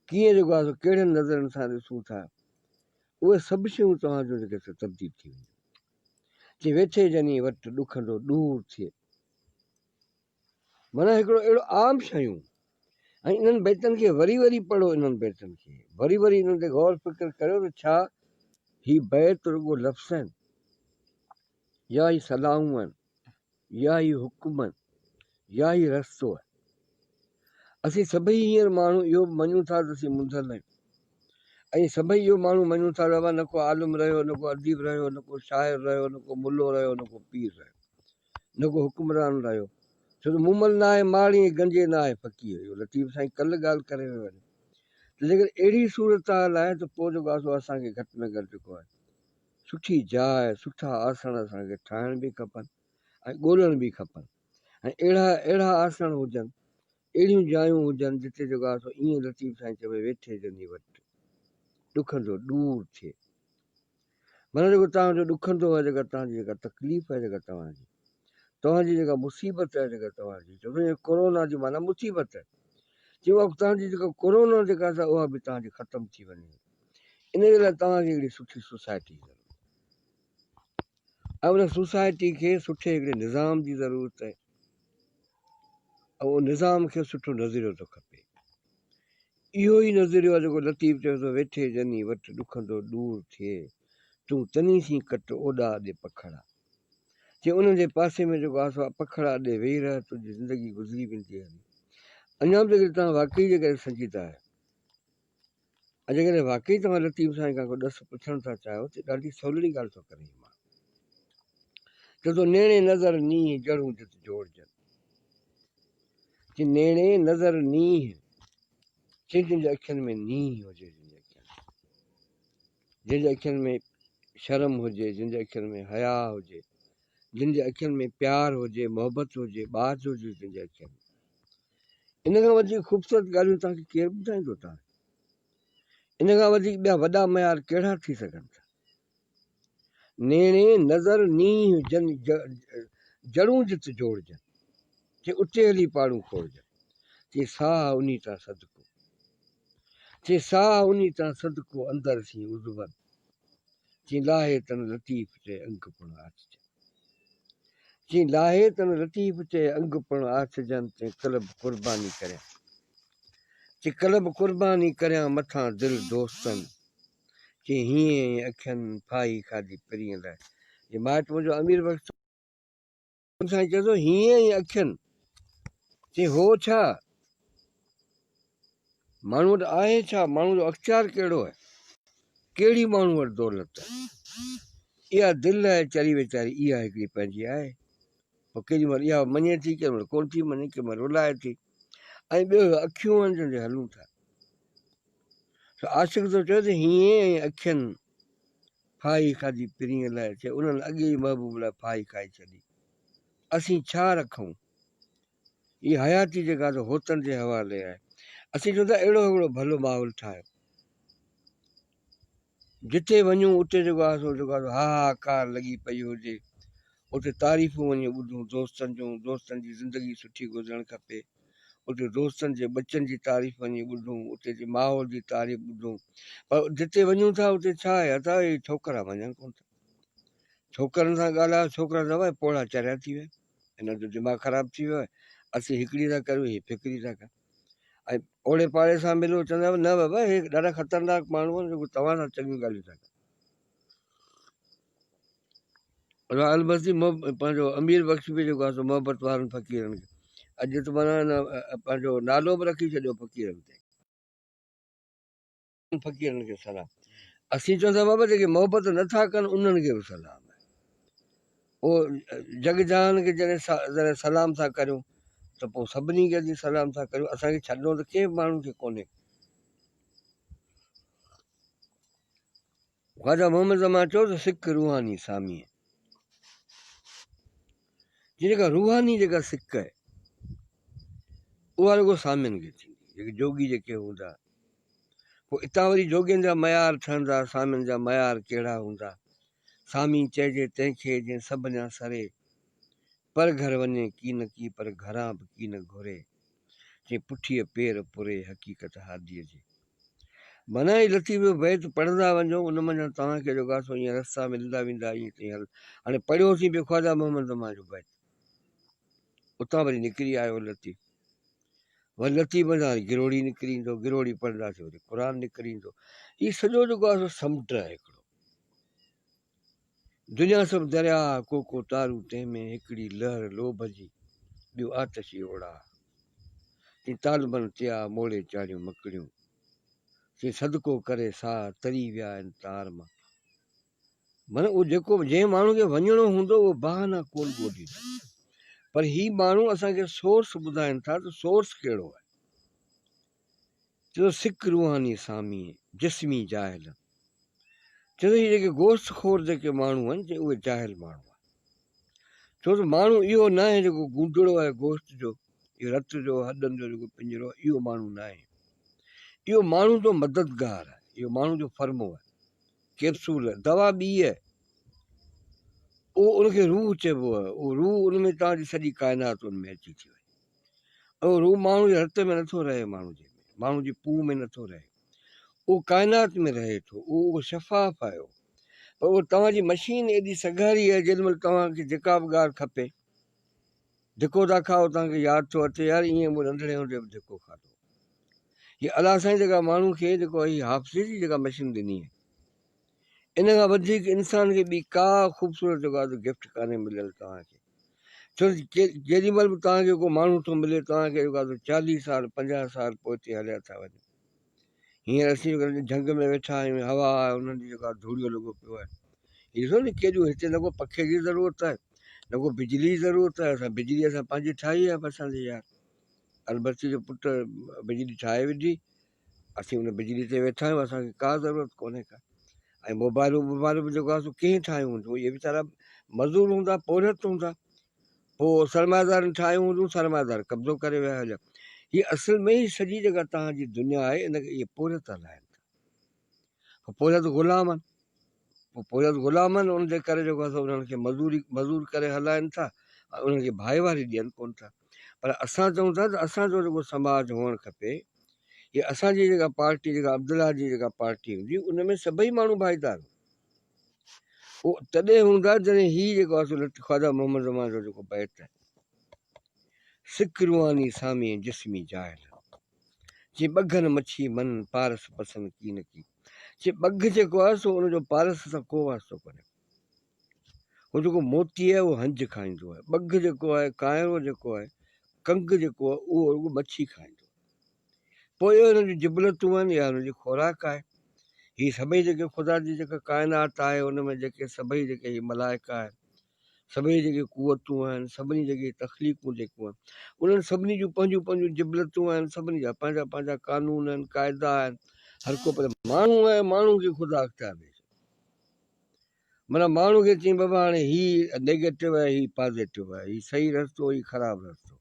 ڪيئن جيڪو آهي سو ڪهڙين نظرن سان ڏسون ٿا، اهي سڀ شيون توهان جون جيڪي سو تبديل ٿي وينديون. چي ويٺي جني وٽ ڏکندو ڏور ٿئي. معنيٰ هڪڙو اهڙو عام شيون ۽ انهن بيتن کي وري وري پڙهو، انهن بيتن کي وري وري انهن تي غور فڪر ڪريو ته ڇا هي بيت رڳو لفظ آهن يا هي صلاحون آهن يا هي حڪم آهن يا هي رستو آهي. اسين سڀئي هينئر ماڻهو اهو به مڃون ٿا ته اسين منڌل آهيون ۽ سڀئي اهو ماڻهو مڃون ٿا ته بابا نه ڪو عالم رهيو، نه ڪو اديب رهيو، نه ڪو شاعر رهيو، نه ڪو ملو رهيو، نه ڪو پير رهيو، نه ڪو حڪمران رهيو، ڇو ته مومل نه آهي ماڙي ۽ گنجي نه آهي فقير. اهو لطيف سائين ڪلهه ڳالهه ڪري ويو آهي ته جيڪڏهن اهڙي صورتحال آهي ته پوء جيڪو آهي سو اسان کي گهٽ ۾ گهٽ جيڪو آهي سٺي جاء، سٺا آسڻ اسان کي ٺاهڻ به کپن ۽ ڳولڻ به کپن ۽ اهڙا اهڙا آسڻ هجن، اهڙيون جايون هجن جتي جيڪو آهي سو ائين لطيف سائين چوي ويٺي جني وٽ ڏکندو ڏور ٿئي. معنيٰ جيڪو توهان جو ڏکندو آهي، جيڪا توهان جي جيڪا تڪليف آهي، جيڪا توهان جي توهان جي جيڪا مصيبت آهي، جيڪا توهان جي چوندو آهي ڪورونا جي معنيٰ مصيبت آهي، چي اها توهان جي جيڪا ڪورونا جيڪا آهي اها به توهان جي ختم ٿي وڃي. ان جي لاء توهان کي هڪڙي سٺي سوسائٽي جي ضرورت آهي ۽ ان سوسائٽي کي سٺي هڪڙي نظام جي ضرورت آهي ۽ ان نظام کي سٺو نظريو ٿو کپي. اهو ئي نظريو آهي جيڪو لطيف چوي ٿو، ويٺي جني وٽ ڏکندو ڏور ٿئي، تون تني سين ڪٽ اوڏا اڏي پکڙا. چي انهن جي پاسي ۾ جيڪو آهي سو پکڙا اڏي ويهي رهه، تنهنجي زندگي گذري ويندي هلي. اڃا به جيڪڏهن توهان واقعي جيڪڏهن سنجيده آهيو ۽ جيڪڏهن واقعي توهان لطيف سائين کان ڪو ڏس پڇڻ ٿا چاهيو ته ڏاڍي سولڙي ڳالهه ٿو ڪري هي ماڻهو. چئي ٿو نيڻي نظر نينهن جڙون جت جوڙجن. چي نيڻي نظر نينهن، چي جن جي اکين ۾ نينهن هجي، جن جي اکين ۾، جن جي اکين ۾ شرم هجي، جن جي اکين ۾ حياء هجي، جن جي اکين ۾ پيار هجي، محبت هجي، ٻاجهه هجي جن جي اکين ۾. ان کان وڌيڪ خوبصورت ڳالهيون توهان کي ڪير ٻڌائيندو توهان کي؟ ان کان وڌيڪ ٻيا وڏا معيار ڪهڙا ٿي سگهن ٿا؟ نيڻي نظر نينهن جن جڙون جت جوڙجن، چي اتي هلي پاڙون کوڙجن، چي ساهه انهي تان صدقو، چي ساهه انهي تان صدقو اندر سين عضون، چي لاهي تن لطيف چئي انگ پڻ آڇجن، چي لاهي تن لطيف چئي انگ پڻ آڇجن، چي قلب قرباني ڪريان، چي قلب قرباني ڪريان مٿان دل دوستن. چي هينئين ۽ اکين ڦاهي کاڌي پرينء لاء. جي مائٽ منهنجو امير بخش سائين چئي ٿو هينئين ۽ اکين. چي هو ڇا؟ ماڻهو وٽ آهي ڇا؟ ماڻهو جو اختيار ڪهڙو آهي؟ ڪهڙي ماڻهو وٽ دولت آهي؟ اها دل آهي چري ويچاري اها هڪڙي پنهنجي آهي. پوء ڪيڏي مهل اها مڃي ٿي ڪيڏي مهل ڪونه ٿي مڃي، ڪيڏي مهل رلائي ٿي. ۽ ٻيو اکيون آهن جن تي هلون ٿا. سو عاشق ٿو چوي ته هينئين ۽ اکين ڦاهي کاڌي پرينء لاء، چي انهن اڳي ئي محبوب لاء ڦاهي کائي ڇڏي. اسين ڇا رکون؟ هي حياتي جيڪا سو هوتن جي حوالي آهي. اسين چون ٿا اهڙو هڪڙو ڀلو ماحول ٺاهيو. جتي وڃون اتي جيڪو آهي سو جيڪو آهي سو هاهاڪار لڳي پئي هجي. اتي تعريفون وڃي ٻڌون دوستن جون، دوستن جي زندگي سٺي گذرڻ کپي. اتي دوستن جي ٻچن جي تعريف وڃي ٻڌون، اتي جي ماحول جي تعريف ٻڌون. پر جتي وڃون ٿا اتي ڇا آهي؟ ادا اهي ڇوڪرا وڃن ڪونه ٿا. ڇوڪرن سان ڳالهايو ڇوڪرا چون ڀائي پوڙها چريا ٿي ويا آهن، هنن جو دماغ خراب ٿي ويو آهي، اسين هڪڙي ٿا ڪريون هي ڦڪري ٿا ڪن. ۽ اوڙي پاڙي سان ملو چوندا نه بابا هي ڏاڍا خطرناڪ ماڻهو آهن جيڪو توهان سان چڱيون ڳالهيون ٿا ڪن. البتي پنهنجو امير بخش به جيڪو آهي سو محبت وارن فقيرن کي اڄ ته معنيٰ پنهنجو نالو به رکي ڇڏيو فقيرن تي. فقيرن کي سلام. اسين چون ٿا بابا جيڪي محبت نه ٿا ڪن انهن کي به سلام آهي. پوء جڳ جهان کي جڏهن سلام ٿا ڪريون ته پوء سڀني کي اسين سلام ٿا ڪريون. اسان کي ڇڏڻو ته ڪنهن به ماڻهو کي ڪونهي. خواجه محمد زمان چيو ته سک روحاني ساميء جي جيڪا روحاني جيڪا سڪ آهي اها رڳو سامين کي ٿيندي، جيڪي جوڳي جيڪي هوندا. پوء اتان وري جوڳين جا معيار ٺهندا، سامين جا معيار ڪهڙا هوندا؟ سامي چئجي تنهن کي جنهن سڀ ڃان سري، پر گهر وڃي ڪي نه ڪي پر گهران به ڪي نه گهري، جنهن پٺيء پير پوري حقيقت هاديء جي. معنيٰ هي لطيف جو بيت پڙهندا وڃو ان منجهان توهان کي جيڪو آهي سو ائين رستا ملندا ويندا ائين تائين هل. هاڻي پڙهيوسين پئي خواجه محمد زمان جو بيت، اتان وري نڪري آيو لطيف. وري لطيف منجهان وري گروڙي نڪري ايندو، گروڙي پڙهنداسين وري قرآن نڪري ايندو. هي سڄو جيڪو آهي سو سمنڊ آهي هڪڙو. دنيا سڀ درياء، ڪو ڪو تارو تنهن ۾ هڪڙي لهر لوڀ جي، ٻيو آتشي اوڙاهه. تين طالبن تيا موڙي چاڙهيون مڪڙيون، سي صدقو ڪري ساهه تري ويا آهن تار مان. معنيٰ اهو جيڪو جنهن ماڻهو کي وڃڻو هوندو اهو بهانا ڪونه ڳوليندو. پر هي ماڻهو اسان کي سورس ٻڌائين ٿا ته سورس ڪهڙو آهي. چيو سک روحاني سامي جسمي جاهل. چيو هي جيڪي گوشت خور جيڪي ماڻهو آهن چي اهي جاهل ماڻهو آهن. ڇو ته ماڻهو اهو ناهي جيڪو گونڊڙو آهي گوشت جو، اهو رت جو هڏن جو جيڪو پڃرو آهي اهو ماڻهو ناهي. اهو ماڻهو جو مددگار آهي، اهو ماڻهو جو فرمو آهي، ڪيپسول آهي، دوا ٻي آهي. اهو ان کي روح چئبو آهي، اهو روح ان ۾ توهان جي سڄي ڪائنات ان ۾ اچي ٿي وڃي. اهو روح ماڻهو جي رت ۾ نٿو رهي، ماڻهو جي ۾ ماڻهو جي پوء ۾ نٿو رهي، اهو ڪائنات ۾ رهي ٿو، اهو شفاف آهي. اهو پر اهو توهان جي مشين ايڏي سگهاري آهي جيڏي مهل توهان کي جيڪا به ڳالهه کپي، ڌڪو ٿا کائو توهان کي ياد ٿو اچي يار ائين مون ننڍڙي هوندي به ڌڪو کاڌو. هي الله سائين جيڪا ماڻهو کي جيڪو هي حافظي جي جيڪا مشين ڏني آهي ان کان وڌيڪ انسان کي ٻي ڪا خوبصورت جيڪو آهي گفٽ ڪانهي مليل توهان کي. ڇو ته جيڏي مهل به توهان کي ڪو ماڻهو ٿو ملي توهان کي جيڪو آهي 40 سال 50 سال پوئتي هليا ٿا وڃن. هينئر اسين جيڪڏهن جهنگ ۾ ويٺا آهيون هوا آهي انهن جي جيڪا ڌوڙيو لڳو پيو آهي. هي ڏسو نه ڪيڏيون هتي نه ڪو پکي جي ضرورت آهي نه ڪو بجلي جي ضرورت آهي. اسان بجلي اسان پنهنجي ٺاهي آهي اسان جي يار البرچي جو پٽ بجلي ٺاهي وڌي، اسين ان بجلي تي ويٺا آهيون اسان کي ڪا ضرورت ڪونهي ڪا. ۽ موبائلون ووبائلون به جيڪو آهي سو ڪنهن ٺاهيون هونديون، اهي ويچارا مزور هوندا پورهيت هوندا، پوء سرمائيدارن ٺاهيون هونديون، سرمائيدار قبضو ڪري ويا هليا. هي اصل ۾ هي سڄي جيڪا توهان جي دنيا آهي ان کي اهي پورهيت هلائن ٿا. پوء پورهيت غلام آهن، پوء پورهيت غلام آهن ان جي ڪري جيڪو آهي سو انهن کي مزوري مزور ڪري هلائن ٿا ۽ انهن کي ڀائيواري ڏين ڪونه ٿا. پر اسان چئون ٿا ته اسان جو جيڪو سماج هئڻ کپي هي اسان جي جيڪا پارٽي جيڪا عبدالله جي جيڪا پارٽي هوندي ان ۾ سڀئي ماڻهو ڀائيدار هوندا. اهو تڏهن هوندا جڏهن هي جيڪو آهي سو خواجه محمد زمان جو جيڪو بيت آهي سک روحاني سامي جسمي جاهل چي ٻگهن مڇي من پارس پسن ڪي نه ڪي. چي ٻگهه جيڪو آهي سو ان جو پارس سان ڪو واسطو ڪونهي. هو جيڪو موتي آهي اهو هنج کائيندو آهي. ٻگهه جيڪو آهي، ڪانئرو جيڪو آهي، ڪنگ جيڪو آهي اهو رڳو مڇي کائيندو آهي. پوء اهي هن جون جبلتون آهن يا هن جي خوراڪ آهي. هي سڀئي جيڪي خدا جي جيڪا ڪائنات آهي ان ۾ جيڪي سڀئي جيڪي هي ملائڪ آهن، سڀئي جيڪي قوتون آهن، سڀني جيڪي تخليقون جيڪيون آهن، انهن سڀني جون پنهنجون پنهنجون جبلتون آهن، سڀني جا پنهنجا پنهنجا قانون آهن، قاعدا آهن. هر ڪو پر ماڻهو آهي ماڻهو کي خدا اختيار ڏئي ڇڏيو. معنيٰ ماڻهو کي چئين بابا هاڻي هي نيگيٽو آهي هي پازيٽو آهي هي صحيح رستو هي خراب رستو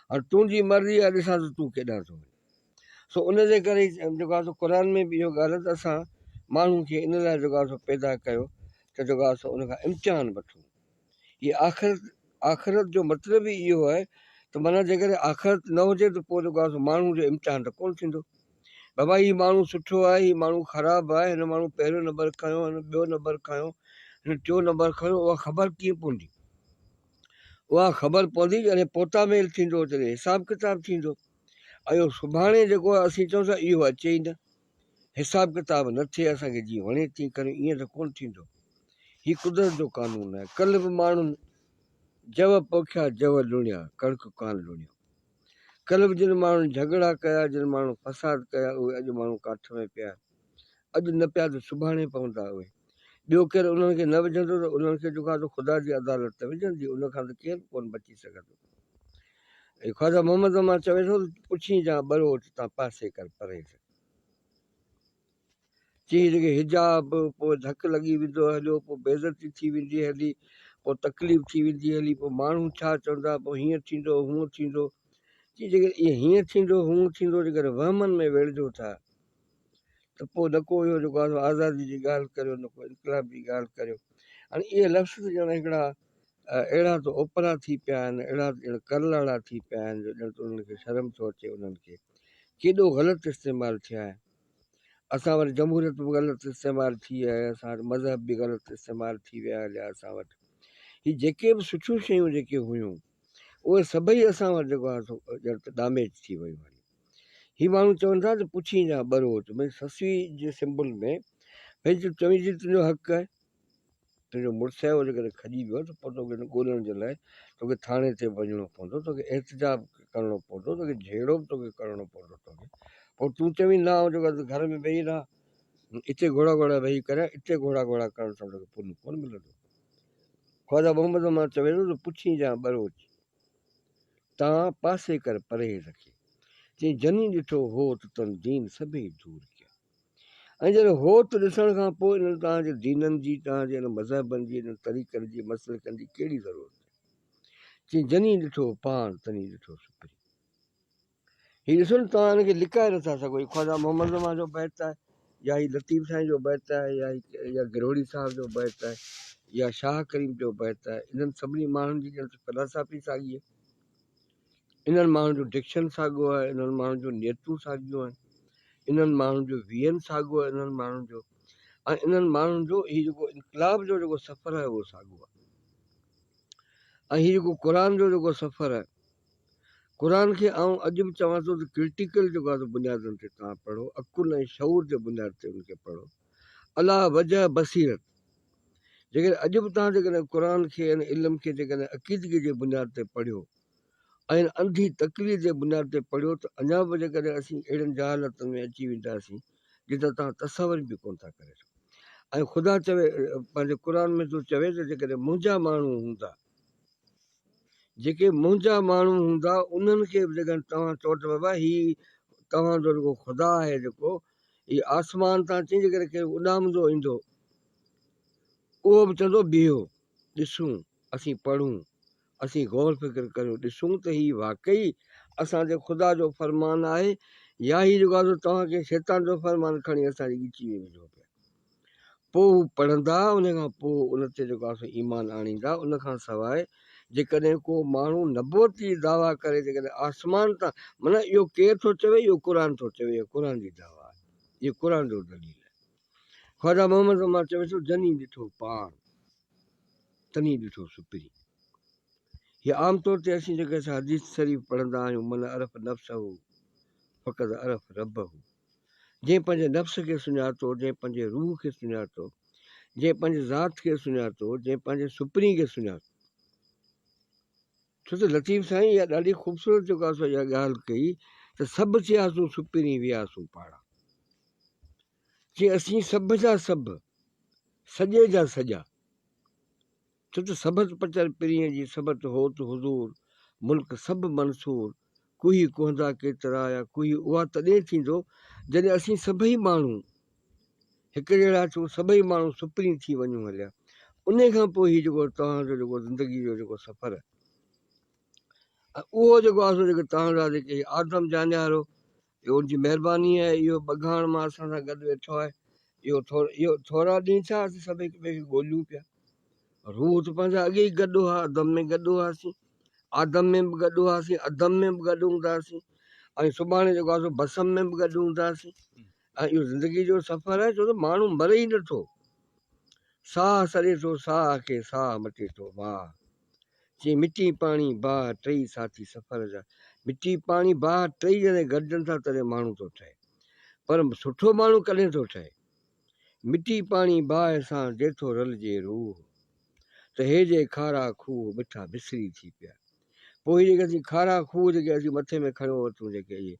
هاڻي تنهنجي مرضي آهي ڏسان ته تون ڪيڏانهن ٿو وڃين. سو ان جي ڪري جيڪو آهي سو قرآن ۾ به اهو ڳالهه آهي ته اسان ماڻهو کي ان لاء جيڪو آهي سو پيدا ڪيو ته جيڪو آهي سو ان کان امتحان وٺون. هي آخرت آخرت جو مطلب ئي اهو آهي ته معنيٰ جيڪڏهن آخرت نه هجي ته پوء جيڪو آهي سو ماڻهو جو امتحان ته ڪونه ٿيندو. بابا هي ماڻهو سٺو آهي هي ماڻهو خراب آهي هن ماڻهو پهريون نمبر کنيو هن ٻيو نمبر کنيو هن ٽيون نمبر کنيو اها خبر ڪيئن پوندي؟ اها خبر پوندي جڏهن پوتا ميل ٿيندو جڏهن حساب ڪتاب ٿيندو ۽ اهو سڀاڻي جيڪو اسين چئون ٿا اهو اچي ئي نه حساب ڪتاب نه ٿئي اسان کي جيئن وڻي تيئن ڪريون ائين ته ڪونه ٿيندو هي قدرت جو قانون آهي ڪلهه به ماڻهن جو پوکيا جو لڻيا ڪڻڪ ڪانه لڻيا ڪلهه به جن ماڻهن جهڳڙا ڪيا جن ماڻهن فساد ڪيا اهي اڄ ماڻهو ڪاٺ ۾ پيا آهن اڄ نه پيا ته سڀاڻي پوندا اهي ٻيو ڪير انهن کي نه وجهندو ته انهن کي جيڪو آهي سو خدا جي عدالت ته وجهندي ان کان ته ڪير به ڪونه بچي سگهندو ۽ خواجه محمد زمان چوي ٿو ته پڇين جان ٻروچ تان پاسي ڪر پرهيز. چيائين جيڪي حجاب پوء ڌڪ لڳي ويندو هليو پوء بيعزتي ٿي ويندي هلي پوء تڪليف ٿي ويندي هلي پوء ماڻهو ڇا چوندا پوء هيئن ٿيندو هونء ٿيندو. چيائين جيڪڏهن اهي هيئن ٿيندو هونء ٿيندو جيڪڏهن وهمن ۾ ويڙهجو ٿا ته پوء نه ڪو اهو جيڪو آهي سو آزادي جي ڳالهه ڪريو نه ڪو انقلاب جي ڳالهه ڪريو. هاڻي اهي لفظ ته ڄڻ هڪڙا اهڙا ته اوپرا ٿي پيا آهن، اهڙا ته ڄڻ ڪرلاڙا ٿي پيا آهن جو ڄڻ ته انهن کي شرم ٿو اچي انهن کي ڪيڏو غلط استعمال ٿيا آهن. اسان وٽ جمهوريت به غلط استعمال ٿي آهي، اسان وٽ مذهب به غلط استعمال ٿي ويا هليا اسان وٽ هي جيڪي به سٺيون شيون جيڪي هيون اهي سڀئي اسان وٽ جيڪو آهي سو ڄڻ ته ڊاميج ٿي ويون هليون. هي ماڻهو چون ٿا ته پڇين جا ٻروچ ڀئي سسئي جي سمبل ۾ ڀئي چوين ٿي تنهنجو حق آهي تنهنجو مڙس آهي اهو جيڪڏهن کڄي ويو ته پوء توکي ڳولڻ جي لاء توکي ٿاڻي تي به وڃڻو پوندو توکي احتجاج به ڪرڻو پوندو توکي جهيڙو به توکي ڪرڻو پوندو توکي پوء تون چوين نه آئون جيڪو گهر ۾ ويهي رهان اتي گهوڙا گهوڙا ويهي ڪريان اتي گهوڙا گهوڙا ڪرڻ سان توکي پن ڪونه ملندو خواجه محمد زمان چوي ٿو ته پڇين جان ٻروچ تان پاسي ڪر پرهيز کي چئين جني ڏٺو هوت تن دين سڀئي دور ڪيا ۽ جڏهن هوت ڏسڻ کان پوء انهن توهان جي دينن جي، توهان جي انهن مذهبن جي، انهن طريقن جي، مسلڪن جي ڪهڙي ضرورت آهي؟ چيائين، جني ڏٺو پاڻ، تني ڏٺو سپرين. هي ڏسو نه توهان ان کي لڪائي نٿا سگهو. هي خواجه محمد زمان جو بيت آهي يا هي لطيف سائين جو بيت آهي يا هي يا گروهڙي صاحب جو بيت آهي يا شاهه ڪريم جو بيت آهي. انهن سڀني ماڻهن جي ڄڻ ته فلاسافي ساڳي آهي. انهن ماڻهن جو ڊڪشن ساڳيو آهي، انهن ماڻهن جون نيتون ساڳيون آهن، انهن ماڻهن جو ويزن ساڳيو آهي، انهن ماڻهن جو ۽ انهن ماڻهن جو هي جيڪو انقلاب جو جيڪو سفر آهي اهو ساڳيو آهي ۽ هي جيڪو قرآن جو جيڪو سفر آهي قرآن کي آئون اڄ به چوان ٿو ته ڪرٽيڪل جيڪو آهي بنيادن تي توهان پڙهو عقل ۽ شعور جي بنياد تي ان کي پڙهو الله وجه بصيرت جيڪڏهن اڄ به توهان جيڪڏهن قرآن کي ۽ علم کي جيڪڏهن عقيدگي جي بنياد تي پڙهيو ۽ انڌي تقليد جي بنياد تي پڙهيو ته اڃا به جيڪڏهن اسين اهڙين جهالتن ۾ اچي وينداسين جتان توهان تصور به ڪونه ٿا ڪري سگهو ۽ خدا چوي پنهنجي قرآن ۾ ٿو چوي ته جيڪڏهن منهنجا ماڻهو هوندا جيڪي منهنجا ماڻهو هوندا انهن کي به جيڪڏهن توهان چئو ته بابا هي توهان جو جيڪو خدا آهي جيڪو هي آسمان تان چئي جيڪڏهن ڪير اڏامندو ايندو اهو به چوندو بيهو ڏسون اسين پڙهون اسين غور فڪر ڪريون ڏسون ته هي واقعي اسان جي خدا جو فرمان آهي يا هي جيڪو آهي سو توهان ڪنهن شيطان جو فرمان کڻي اسان جي ڳچي ۾ وجهو پيا. پوء هو پڙهندا ان کان پوء ان تي جيڪو آهي سو ايمان آڻيندا ان کان سواء جيڪڏهن ڪو ماڻهو نبوت جي دعويٰ ڪري جيڪڏهن آسمان تان معنيٰ اهو ڪير ٿو چوي اهو قرآن ٿو چوي اهو قرآن جي دعويٰ آهي اهو قرآن جو دليل آهي خواجه محمد زمان چوي ٿو جني ڏٺو پاڻ تني ڏٺو سپرين. هي عام طور تي اسين جيڪي اسان حديث شريف پڙهندا آهيون من عرف نفسه فقد عرف ربه جنهن پنهنجي نفس کي سڃاتو، جنهن پنهنجي روح کي سڃاتو، جنهن پنهنجي ذات کي سڃاتو، جنهن پنهنجي سپرين کي سڃاتو. ڇو ته لطيف سائين اها ڏاڍي خوبصورت جيڪو آهي سو اها ڳالهه ڪئي ته سڀ ٿياسون سپرين وياسون پاڙا. چي اسين سڀ جا سڀ، سڄي جا سڄا. ڇو ته سڀت پچر پرينء جي سڀت هوت حضور، ملڪ سڀ منصور، ڪوهي ڪوهندا ڪيترا يا ڪوهي اها تڏهن ٿيندو جڏهن اسين سڀئي ماڻهو هڪ جهڙا ٿيون، سڀئي ماڻهو سپرين ٿي وڃون هليا. انهي کان پوء هي جيڪو توهان جو جيڪو زندگي جو جيڪو سفر آهي ۽ اهو جيڪو آهي سو جيڪو توهان جا جيڪي هي آدم جانيارو اهو ان جي مهرباني آهي اهو ٻگهاڻ مان اسان سان گڏ ويٺو آهي اهو ٿورو اهو ٿورا ڏينهن ٿيا اسين سڀ هڪ ٻئي کي ڳوليون پيا روح ته پنهنجا اڳي ئي گڏ هئا عدم ۾ گڏ هئاسين آدم ۾ به گڏ هئاسين عدم ۾ به گڏ هونداسين ۽ سڀاڻي جيڪو آهي سو بسم ۾ به گڏ هونداسين ۽ اهو زندگي جو سفر آهي ڇو ته ماڻهو مري ئي نٿو. ساهه سڙي ٿو ساهه کي ساهه مٽي ٿو واهه. چي مٽي پاڻي باهه ٽئي ساٿي سفر جا. مٽي پاڻي باهه ٽئي جڏهن گڏجن ٿا تڏهن ماڻهو ٿو ٺهي. پر سٺو ماڻهو ڪڏهن ٿو ٺهي؟ مٽي پاڻي باهه سان جي ٿو رلجي روح. ته هي جي کارا کوهه مٺا مصري ٿي پيا. پوء هي جيڪي اسين کارا کوهه جيڪي اسين مٿي ۾ کڻيو وتون جيڪي اهي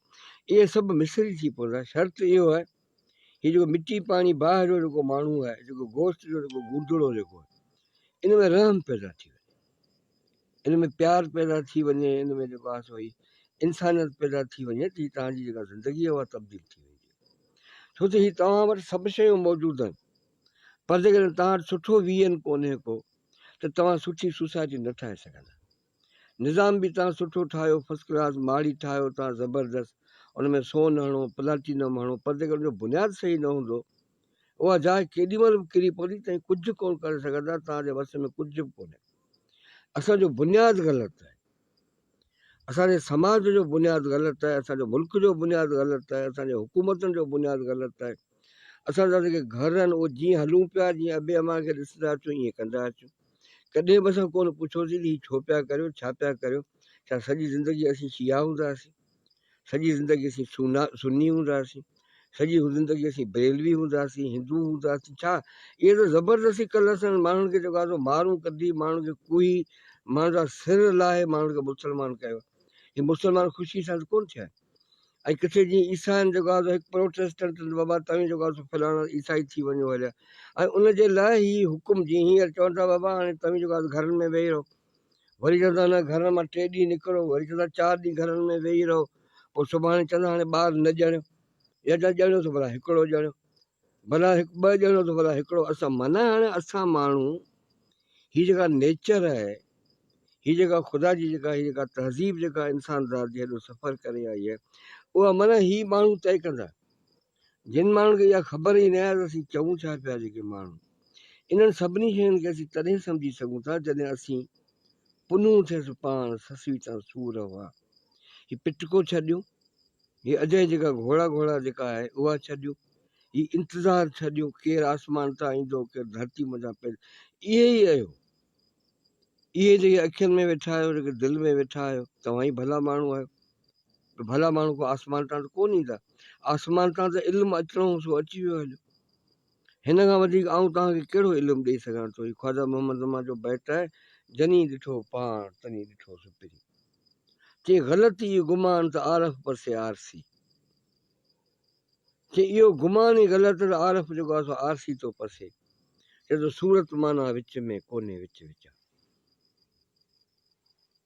اهي سڀ مصري ٿي پوندا. شرط اهو آهي هي جيڪو مٽي پاڻي باهه جو جيڪو ماڻهو آهي جيڪو گوشت جو جيڪو گودڙو جيڪو آهي ان ۾ رحم پيدا ٿي وڃي ان ۾ پيار پيدا ٿي وڃي ان ۾ جيڪو آهي سو هي انسانيت پيدا ٿي وڃي ته هي توهان جي جيڪا زندگي آهي اها تبديل ٿي ويندي ڇو ته هي توهان وٽ سڀ شيون موجود آهن پر جيڪڏهن توهان وٽ سٺو ويئن ڪونهي ڪو ته توهان سٺي سوسائٽي نه ٺاهي سگهندا. نظام به توهان سٺو ٺاهيو، فرسٽ ڪلاس ماڙي ٺاهيو توهان زبردست، ان ۾ سون هڻو، پلاٽينم هڻو، پر جيڪڏهن ان جو بنياد صحيح نه هوندو، اها جاء ڪيڏي مهل به ڪري پوندي، توهين ڪجهه ڪونه ڪري سگهندا، توهان جي وس ۾ ڪجهه به ڪونهي. اسان جو بنياد غلط آهي. اسان جي سماج جو بنياد غلط آهي، اسان جو ملڪ جو بنياد غلط آهي، اسان جي حڪومتن جو بنياد غلط آهي. اسان جا جيڪي گهر آهن اهي جيئن هلون پيا، جيئن ابي امان کي ڏسندا اچون ائين ڪندا اچون. ڪڏهن به اسان ڪونه پڇيوسين ته هي ڇو پيا ڪريو، ڇا پيا ڪريو؟ ڇا سڄي زندگي اسين شيعا هونداسين؟ سڄي زندگي اسين سونا سني هونداسين؟ سڄي زندگي اسين بريلوي هونداسين، هندو هونداسين؟ ڇا اهي ته زبردستي ڪل اسان ماڻهن کي جيڪو آهي سو مارون ڪڍي، ماڻهن کي ڪوهي، ماڻهن جا سر لاهي ماڻهن کي مسلمان ڪيو. هي مسلمان خوشي سان ته ڪونه ٿيا آهن. ۽ ڪٿي جيئن عيسائين جيڪو آهي سو هڪ پروٽيسٽنٽ بابا توهين جيڪو آهي سو فلاڻا عيسائي ٿي وڃو هليا ۽ ان جي لاء هي حڪم جيئن هينئر چون ٿا بابا هاڻي توهين جيڪو آهي گهرن ۾ ويهي رهو وري چون ٿا نه گهرن مان ٽي ڏينهن نڪرو وري چون ٿا چار ڏينهن گهرن ۾ ويهي رهو پوء سڀاڻي چوندا هاڻي ٻار نه ڄڻيو يا چون ڄڻيو ته ڀلا هڪڙو ڄڻيو ڀلا هڪ ٻه ڄڻيو ته ڀلا هڪڙو اسان معنيٰ هاڻي اسان ماڻهو هي جيڪا نيچر آهي هي جيڪا خدا جي جيڪا هي جيڪا تهذيب جيڪا انسان ذات جي هيڏو سفر ڪري آئي آهي اها معنيٰ هي ماڻهو طئي ڪندا جن ماڻهن کي اها خبر ئي نه آهي ته اسين چئون ڇا پيا جيڪي ماڻهو انهن سڀني شين کي اسين تڏهن سمجهي سگهون ٿا جڏهن اسين پنهون ٿيس پاڻ سسئي تان سور هئا هي پٽڪو ڇڏيون هي اجائي جيڪا گهوڙا گهوڙا جيڪا آهي اها ڇڏيون هي انتظار ڇڏيون ڪير آسمان تان ايندو ڪير ڌرتي منجهان پيدا اهي ئي آهيو اهي جيڪي اکين ۾ ويٺا آهيو جيڪي دل ۾ ويٺا آهيو توهان ئي ڀلا ماڻهو آهيو ڀلا ماڻهو ڪو آسمان تان ته ڪونه ايندا آسمان تان ته علم اچڻو هو سو اچي ويو هليو هن کان وڌيڪ آئون توهان کي ڪهڙو علم ڏئي سگهان ٿو هي خواجه محمد زمان جو بيت آهي جني ڏٺو پاڻ تني ڏٺو سپرين چي غلط اهو گمان ته عارف پسي آرسي چي اهو گمان ئي غلط ته عارف جيڪو آهي سو آرسي ٿو پسي چي ته صورت معنيٰ وچ ۾ ڪونهي وچ وچان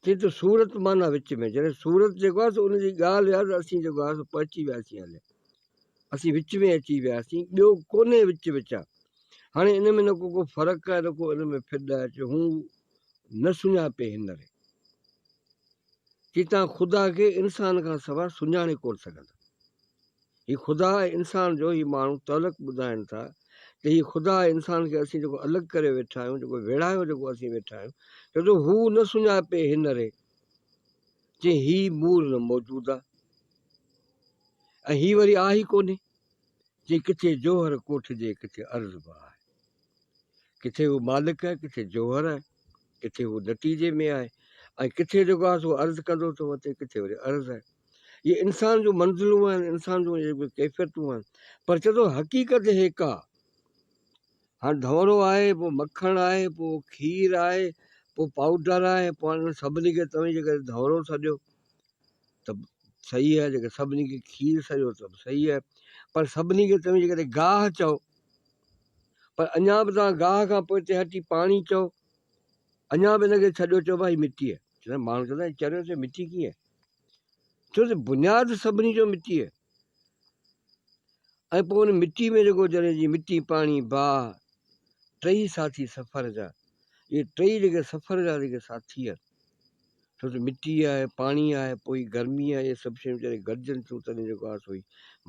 چي ته صورت معنيٰ وچ ۾ جڏهن صورت جيڪو آهي سو ان جي ڳالهه آهي ته اسين جيڪو آهي سو پهچي وياسين هليا اسين وچ ۾ اچي وياسين ٻيو ڪونهي وچ وچان هاڻي ان ۾ نه ڪو ڪو فرق آهي نه ڪو ان ۾ ڦڏ آهي چي هو نه سڃاپي هن ري چي تان خدا کي انسان کان سوا سڃاڻي ڪونه سگهندا. هي خدا ۽ انسان جو هي ماڻهو تعلق ٻڌائن ٿا ته هي خدا ۽ انسان کي اسين جيڪو الڳ ڪري ويٺا آهيون، جيڪو ويڙهايو جيڪو اسين ويٺا آهيون، ڇو جو هو نه سڃاپي هن ري چي هي مور نه موجود آ ۽ هي وري آهي ڪونهي چي ڪٿي جوهر ڪوٺجي ڪٿي عرض به آهي. ڪٿي هو مالڪ آهي، ڪٿي جوهر آهي، ڪٿي هو نتيجي ۾ آهي ۽ ڪٿي جيڪو آهي سو عرض ڪندو ٿو وتي، ڪٿي وري عرض آهي. اهي انسان جون منزلون آهن، انسان جون اهي ڪيفيتون آهن، پر چئي ٿو حقيقت هيڪ آ. هاڻ ڌؤنرو آهي، پوء مکڻ آهي، پوء کير آهي، پوء پائوڊر آهي، پوء هاڻ انهن سڀني کي توهين جيڪڏهن ڌؤنرو سڏيو ته صحيح آهي، جيڪڏهن سڀني کي کير سڏيو ته به صحيح آهي، پر سڀني کي توهين جيڪڏهن گاهه چئو پر اڃا به توهان گاهه کان پوئتي هٽي پاڻي چئو، اڃا به ان کي ڇڏيو چئو ڀائي مٽي آهي. چوندا ماڻهو چوندا چريو ٿيو مٽي ڪيئن؟ ڇو ته بنياد سڀني جو مٽي آهي ۽ پوء ان مٽي ۾ جيڪو جڏهن جي مٽي پاڻي باهه ٽئي ساٿي سفر جا اهي ٽئي جيڪي سفر جا جيڪي ساٿي آهن ڇو ته مٽي آهي پاڻي آهي پوء گرمي آهي اهي سڀ شيون جڏهن گڏجن ٿيون تڏهن جيڪو آهي سو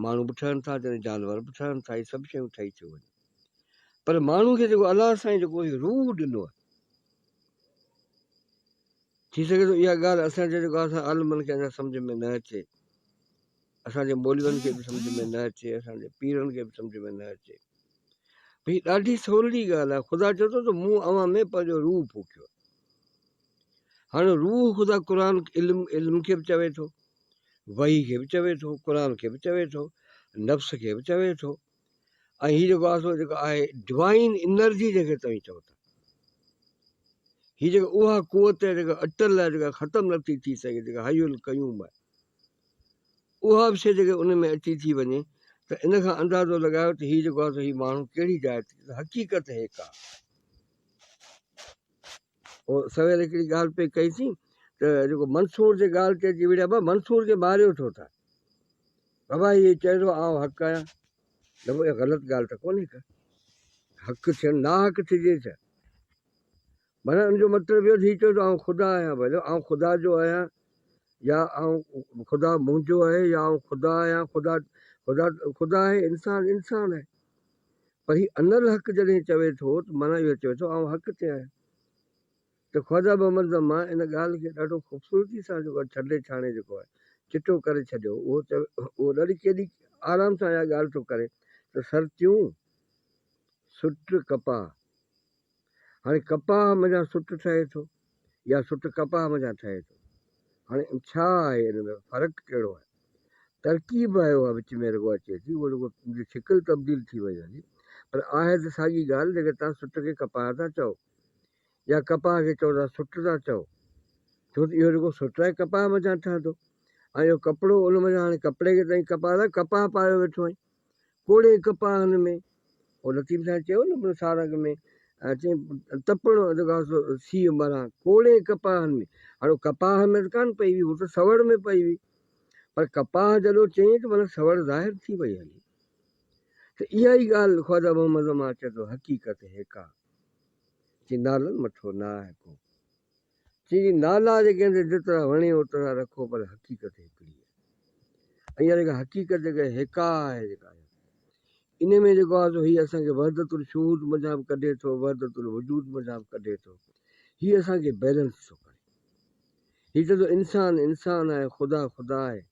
ماڻهو به ٺهن ٿا جڏهن جانور به ٺهن ٿا اهي سڀ شيون ٺهي ٿيون وڃن پر ماڻهو کي جيڪو الله سائين جيڪو هي روح ڏنو آهي ٿي سگهي ٿو اها ڳالهه اسان جي جيڪو اسان عالمن کي اڃا سمجهه ۾ نه اچي، اسان جي مولوين کي به سمجهه ۾ نه اچي، اسان جي پيرن کي به سمجهه ۾ نه اچي. هي ڏاڍي سولي ڳالهه آهي. خدا چئي ٿو ته مون اوهان ۾ پنهنجو روح ڦوڪيو. هاڻي روح خدا قرآن علم علم کي به چوي ٿو، وحي کي به چوي ٿو، قرآن کي به چوي ٿو، نفس کي به چوي ٿو ۽ هي جيڪو آهي سو جيڪو آهي ڊوائن انرجي جنهن کي توهين چئو ٿا هي جيڪا اها قوت آهي جيڪا اٽل آهي جيڪا ختم نٿي ٿي سگهي جيڪا حي القيوم آهي اها به شيء جيڪا ان ۾ اچي ٿي وڃي ته ان کان اندازو لڳايو ته هي جيڪو آهي سو هي ماڻهو ڪهڙي جاء تي حقيقت هي ڪا او سوير هڪڙي ڳالهه پئي ڪئي سين ته جيڪو منصور جي ڳالهه تي اچي وڙهيا بابا منصور کي ماريو ڇو ٿا بابا هي چئي ٿو آئون حق آهيان نه اها غلط ڳالهه ته ڪونهي ڪا حق ٿيڻ نا حق ٿجي ڇا معنيٰ ان جو مطلب اهو ٿي چئي ٿو آئون خدا آهيان ڀلي آئون خدا جو آهيان يا آئون خدا منهنجو آهي يا آئون خدا آهيان خدا خدا خدا آهي انسان انسان آهي پر هي انالحق جڏهن چوي ٿو ته معنيٰ اهو چوي ٿو آئون حق تي آهيان ته خواجه محمد زمان ان ڳالهه کي ڏاڍو خوبصورتي سان جيڪو آهي ڇنڊي ڇاڻي جيڪو آهي چٽو ڪري ڇڏيو اهو چوي اهو ڏاڍي ڪيڏي آرام سان اها ڳالهه ٿو ڪري ته سرتيون سٽ ڪپاهه هاڻي ڪپاهه منجهان سٽ ٺهي ٿو يا سٽ ڪپاهه منجهان ٺهي ٿو هاڻي ڇا آهي ان ۾ فرق ڪهڙو آهي ترڪيب آهي اها وچ ۾ رڳو اچي ٿي اهو رڳو شڪل تبديل ٿي وئي هلي پر آهي ته ساڳي ڳالهه جيڪي تان سٽ کي ڪپاهه ٿا چئو يا ڪپاهه کي چئو ٿا سٽ ٿا چئو ڇو ته اهو رڳو سٽ آهي ڪپاهه منجهان ٺهندو ۽ اهو ڪپڙو ان منجهان هاڻي ڪپڙي کي تائين ڪپاهه ٿا ڪپاهه پايو ويٺو آهين ڪوڙي ڪپاهن ۾ او لطيف سائين چيو نه پڻ سارنگ ۾ چئين تپڻ جيڪو آهي سو سيء مران ڪوڙي ڪپاهن ۾ هاڻي ڪپاهه ۾ ته ڪانه پئي هئي هو ته سوڙ ۾ پئي هئي پر ڪپاهه جڏو چيائين ته معنيٰ سوڙ ظاهر ٿي وئي هلي ته اها ئي ڳالهه خواجه محمد زمان چئي ٿو حقيقت هيڪا چي نالن مٺو نه آهي ڪو چي جي نالا جيڪي آهن سي جيترا وڻي اوترا رکو پر حقيقت هڪڙي آهي ۽ اها جيڪا حقيقت جيڪا هيڪا آهي جيڪا ان ۾ جيڪو آهي سو هي اسان کي وحدت الشهود منجهان به ڪڍي ٿو وحدت الوجود منجهان به ڪڍي ٿو هي اسان کي بيلنس ٿو ڪري هي چئي ٿو انسان انسان آهي خدا خدا آهي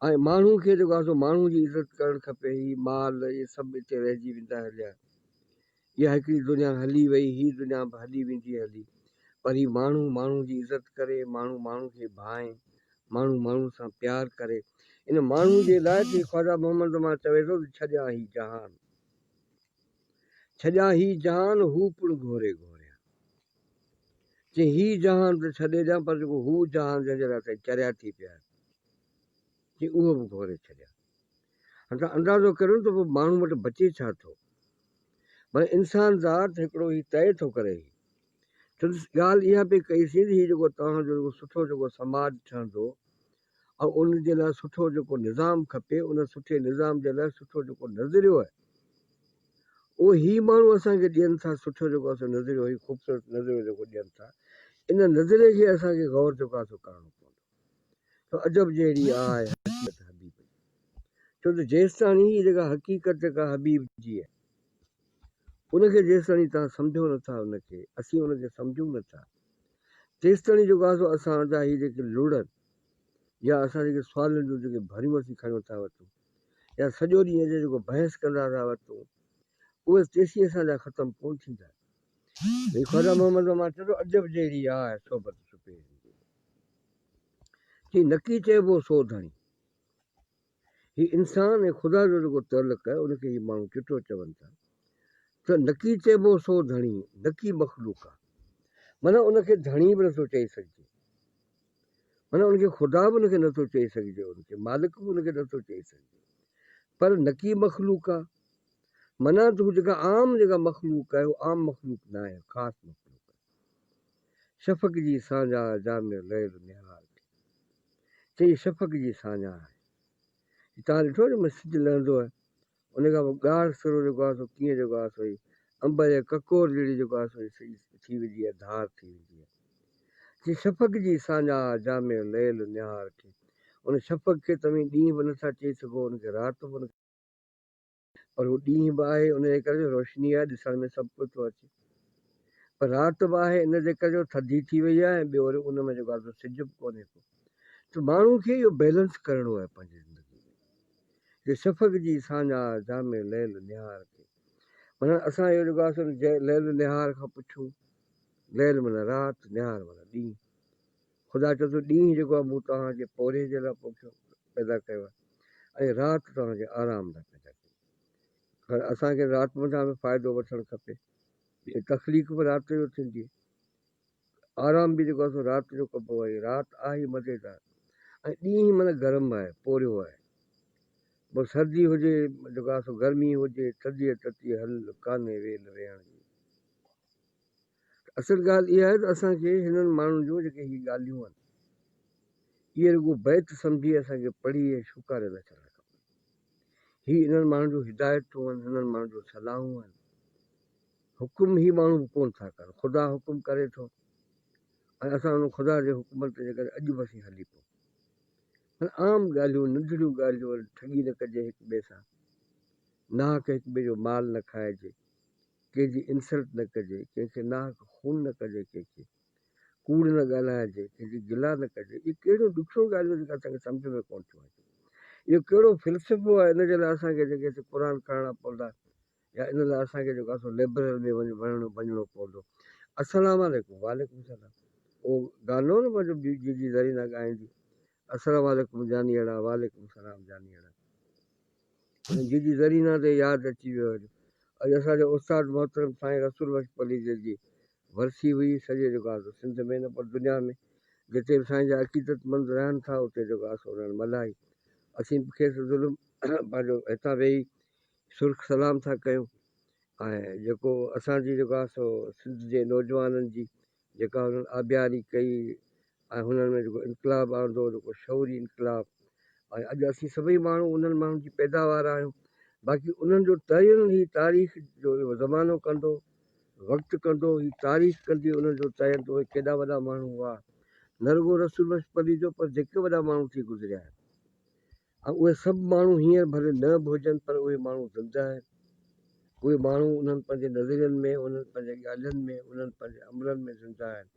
۽ ماڻهو کي جيڪو آهي سو ماڻهو جي عزت ڪرڻ کپي هي مال اهي سڀ اتي رهجي ويندا هليا اها هڪڙي دنيا هلي وئي هي دنيا به هلي ويندي هلي پر هي ماڻهو ماڻهو جي عزت ڪري ماڻهو ماڻهو کي ڀانئي ماڻهو ماڻهو سان پيار ڪري ان ماڻهو جي لاء ته خواجه محمد زمان چوي ٿو ته ڇڏيان هي جهان ڇڏيان هي جهان هو پڻ گهوري گهوريان چي هي جهان ته ڇڏي ڏيان پر جيڪو هو جهان جنهن جي لاء سائين چريا ٿي پيا آهن چي اهو به گهوري ڇڏيان هاڻ توهان اندازو ڪريو ته پوء ماڻهو وٽ بچي ڇا ٿو معنيٰ انسان ذات هڪڙو هي طئي ٿو ڪري هي ڇو ته ڳالهه اها پئي ڪئي سين ته هي جيڪو توهان جو جيڪو سٺو جيڪو سماج ٺهندو ۽ ان جي لاء سٺو جيڪو نظام کپي ان سٺي نظام جي لاء سٺو جيڪو نظريو آهي اهو هي ماڻهو اسان کي ڏين ٿا سٺو جيڪو اسان نظريو هي خوبصورت نظريو جيڪو ڏين ٿا ان نظريي کي اسان کي غور جيڪو آهي سو ڪرڻو پوندو ته عجب جهڙي آهي حقيقت حبيب جي ڇو ته جيستاڻي هي جيڪا حقيقت جيڪا حبيب جي آهي ان کي جيستاڻي توهان سمجهو نٿا ان کي اسين ان کي سمجهون نٿا تيستاڻي جيڪو آهي سو اسان جا هي جيڪي لڙ يا اسان جيڪي سوالن جون جيڪي ڀريون اسين کڻيو ٿا وتون يا سڄو ڏينهن جي جيڪو بحث ڪندا ٿا وتون اهي تيسين اسان جا ختم ڪونه ٿيندا. ڀئي خواجه محمد زمان چئي ٿو عجب جهڙي آهه صحبت سپيرين جي. چي نڪي چئبو سو ڌڻي. هي انسان ۽ خدا جو جيڪو تعلق آهي ان کي هي ماڻهو چٽو چون ٿا ته نڪي چئبو سو ڌڻي نڪي مخلوق آ. معنيٰ ان کي ڌڻي به نٿو چئي سگهجي. معنيٰ ان کي خدا به ان کي نٿو چئي سگهجي، ان کي مالڪ به ان کي نٿو چئي سگهجي. پر نڪي مخلوق آ. معنيٰ ته هو جيڪا عام جيڪا مخلوق آهي، هو عام مخلوق نه آهي، خاص مخلوق آهي. شفق جي سانجا جامع ليل نهار کي. چئي شفق جي ساڃاهه آهي. توهان ڏٺو جنهن مهل سج لهندو آهي ان کان پوء ڳاڙهه سرو جيڪو آهي سو ڪيئن جيڪو آهي سو هي انب جي ڪڪور جهڙي جيڪو آهي سو هي ٿي ويندي آهي ڌار ٿي ويندي آهي. چي شفق جي ساڃاهه جامع ليل نهار کي. ان شفق کي توهين ڏينهن به نٿا چئي سگهو ان کي رات به نٿا پر هو ڏينهن به آهي ان جي ڪري جو روشني آهي ڏسڻ ۾ سڀ ڪجهه ٿو اچي پر رات به آهي ان جي ڪري جو ٿڌي ٿي وئي آهي ۽ ٻيو وري ان ۾ جيڪو آهي سو سج به ڪونهي ڪو ته ماڻهو کي اهو بيلنس ڪرڻو آهي پنهنجي زندگي ۾ جو شفق جي ساڃاهه جامع ليل نهار کي معنيٰ اسان اهو جيڪو آهي سو ليل نهار کان پڇون ليل معنيٰ رات نهار معنيٰ ڏينهن خدا چوي ٿو ڏينهن جيڪو آهي مون توهان جي پورهيي جي لاء پوکيو پيدا ڪيو آهي ۽ رات توهان جي آرام لاء پيدا ڪئي. پر اسان کي رات منجهان به فائدو وٺڻ کپي. تخليق به رات جو ٿيندي آرام به جيڪو آهي سو رات جو ڪبو آهي. رات آهي مزيدار ۽ ڏينهن معنيٰ گرم آهي پورهيو آهي. پوء سردي هجي جيڪو آهي سو گرمي هجي ٿڌيء تتيء هل ڪانهي ويل ويهڻ جي. اصل ڳالهه اها آهي ته اسان کي هنن ماڻهن جون جيڪي هي ڳالهيون آهن، اهي رڳو بيت سمجهي اسان کي پڙهي ۽ شوڪاري نه ڇڏڻ کپن. هي انهن ماڻهن جون هدايتون آهن، هنن ماڻهن جون صلاحون آهن. حڪم هي ماڻهو به ڪونه ٿا ڪن، خدا حڪم ڪري ٿو ۽ اسان ان خدا جي حڪمن تي جيڪڏهن اڄ به اسين هلي پئون. معنيٰ عام ڳالهيون، ننڍڙيون ڳالهيون آهن، ٺڳي نه ڪجي هڪ ٻئي سان، ناحق هڪ ٻئي جو مال نه کائجي. ڪنهن جي انسلٽ نه ڪجي، ڪنهن کي ناحق خون نه ڪجي، ڪنهن کي ڪوڙ نه ڳالهائجي، ڪنهن جي گلا نه ڪجي، اهي ڪهڙيون ڏکيون ڳالهيون جيڪي اسان کي سمجهه ۾ ڪونه ٿيون اچن. اهو ڪهڙو فلسفو آهي ان جي لاء اسان کي جيڪي سي قرآن کڻڻا پوندا يا ان لاء اسان کي جيڪو آهي سو لئبرري ۾ وڃي وڃڻو وڃڻو پوندو. السلام عليڪم وعليڪم السلام اهو گانو نه پنهنجو جي جي زرينا ڳائيندي السلام عليڪم جانيئڙا وعليڪم السلام جانيئڙا. جيجي زرينا تي ياد اچي ويو اڄ. اڄ اسان جي استاد محترم سائين رسول بخش پليجي جي ورسي هئي. سڄي جيڪو آهي سو سنڌ ۾ نه پر دنيا ۾ جتي به سائين جا عقيدتمند رهن ٿا اتي جيڪو آهي سو انهن ملهائي. اسين به کيس ظلم پنهنجو هتان ويهي سرخ سلام ٿا ڪيون ۽ جيڪو اسان جي جيڪو آهي سو سنڌ جي نوجوانن جي جيڪا انهن آبياري ڪئي ۽ هنن ۾ جيڪو انقلاب آندو، جيڪو شعوري انقلاب ۽ اڄ اسين سڀئي ماڻهو انهن ماڻهن جي پيداوار آهيون. باقي انهن جو تعين هي تاريخ جو اهو زمانو ڪندو، وقت ڪندو، هي تاريخ ڪندي انهن جو تعين ته اهي ڪيڏا وڏا ماڻهو هئا. نه رڳو رسول بخش پليجو پر جيڪي وڏا ماڻهو ٿي گذريا آهن ۽ اهي سڀ ماڻهو هينئر ڀلي نه به هجن پر اهي ماڻهو زنده آهن. اهي ماڻهو انهن پنهنجي نظرين ۾، انهن پنهنجي ڳالهين ۾، انهن پنهنجي عملن ۾ زنده آهن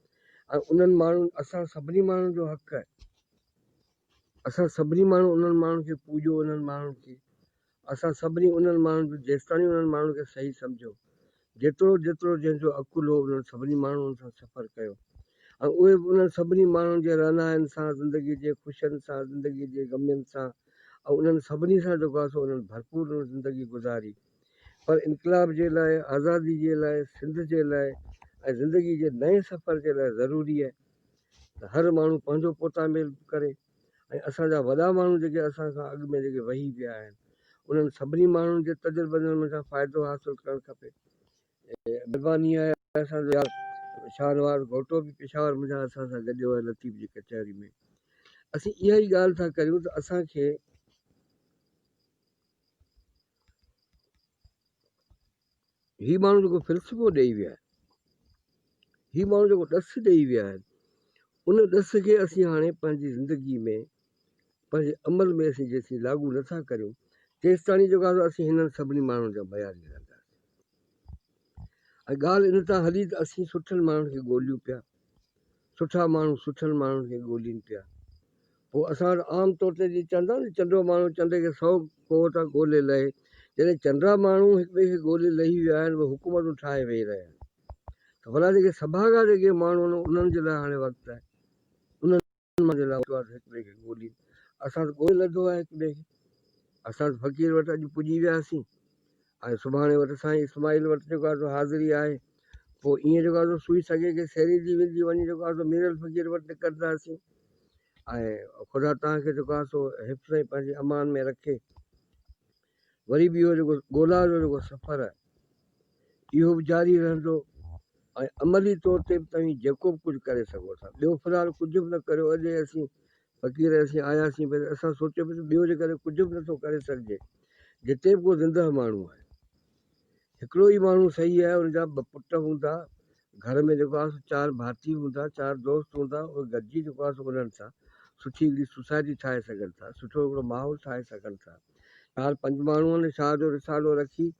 ۽ انهن ماڻهن اسان سڀني ماڻهن جو حق آهي. اسان سڀني ماڻهن انهن ماڻهن کي پوڄيو انهن ماڻهن کي اسان سڀني انهن ماڻهن جو جيستاڻي انهن ماڻهن کي صحيح سمجهيو جيترو جيترو جنهن جو عقل هو انهن سڀني ماڻهن سان سفر ڪيو ۽ اهي به انهن سڀني ماڻهن جي رعنائن سان زندگي جي خوشين سان زندگي جي غمين سان ۽ انهن سڀني سان جيڪو آهي سو انهن ڀرپور انهن زندگي گذاري پر انقلاب جي لاء آزادي جي لاء سنڌ جي لاء ۽ زندگي جي نئين سفر جي لاء ضروري آهي ته هر ماڻهو پنهنجو پوتاميل ڪري ۽ اسان جا وڏا ماڻهو جيڪي اسان کان اڳ ۾ جيڪي وهي ويا آهن انهن سڀني ماڻهن جي تجربن منجهان فائدو حاصل ڪرڻ کپي. مھرباني آهي اسان جو يار شاهنواز گهوٽو به پشاور منجهان اسان سان گڏيو آهي لطيف جي ڪچهري ۾ اسين اها ئي ڳالهه ٿا ڪريون ته اسان کي هي ماڻهو جيڪو فلسفو ڏيئي ويا آهن، هي ماڻهو جيڪو ڏس ڏيئي ويا آهن، ان ڏس کي اسين هاڻي پنهنجي زندگي ۾ پنهنجي عمل ۾ اسين جيسين لاڳو نٿا ڪريون، تيستاڻي جيڪو آهي سو اسين هنن سڀني ماڻهن جا معياري رهنداسين. ۽ ڳالهه ان تان هلي ته اسين سٺن ماڻهن کي ڳوليون پيا، سٺا ماڻهو سٺن ماڻهن کي ڳولين پيا. پوء اسان وٽ عام طور تي جيئن چوندا آهن نه چنڊو ماڻهو چنڊ کي سئو ڪوهه تان ڳولي لهي. جڏهن چنڊا ماڻهو هڪ ٻئي کي ڳولي لهي ويا آهن اهي حڪومتون ٺاهي ويهي رهيا آهن ته ڀلا جيڪي سڀاڳا جيڪي ماڻهو آهن انهن جي لاء هاڻي وقت آهي. انهن ماڻهن جي لاء وقت آهي ته هڪ ٻئي کي ڳولين. اسان ته ڳولي لڌو آهي هڪ ٻئي کي. اسان ته فقير وٽ اڄ پڄي وياسين ۽ سڀاڻي وٽ سائين اسماعيل وٽ جيڪو آهي سو حاضري آهي. پوء ائين جيڪو آهي سو سوئي سڳي کي سيريندي ويندي وڃي جيڪو آهي سو ميرل فقير وٽ نڪرنداسين. ۽ خدا توهان کي جيڪو آهي سو حفظ ۽ پنهنجي امان ۾ رکي. وري به اهو جيڪو ڳولا جو جيڪو سفر آهي اهو به جاري رهندو ۽ عملي طور تي به توهين جيڪو به ڪجهه ڪري سگهو ٿا. ٻيو في الحال ڪجهه به نه ڪريو اڄ اسين فقير اسين آياسين پئي ته اسان سوچيو پئي ته ٻيو جيڪڏهن ڪجهه به نٿو ڪري سگهجي جتي به ڪو زندهه ماڻهو آهي هڪڙو ئي ماڻهو صحيح آهي ان جا ٻه پٽ هوندا گهر ۾ جيڪو آهي سو چار ڀاتي هوندا چار دوست هوندا اهي گڏجي جيڪو آهي سو انهن سان سٺي هڪڙي سوسائٽي ٺاهي سگهن ٿا سٺو هڪڙو ماحول ٺاهي سگهن ٿا چار پنج ماڻهو آهن شاهه جو رسالو رکي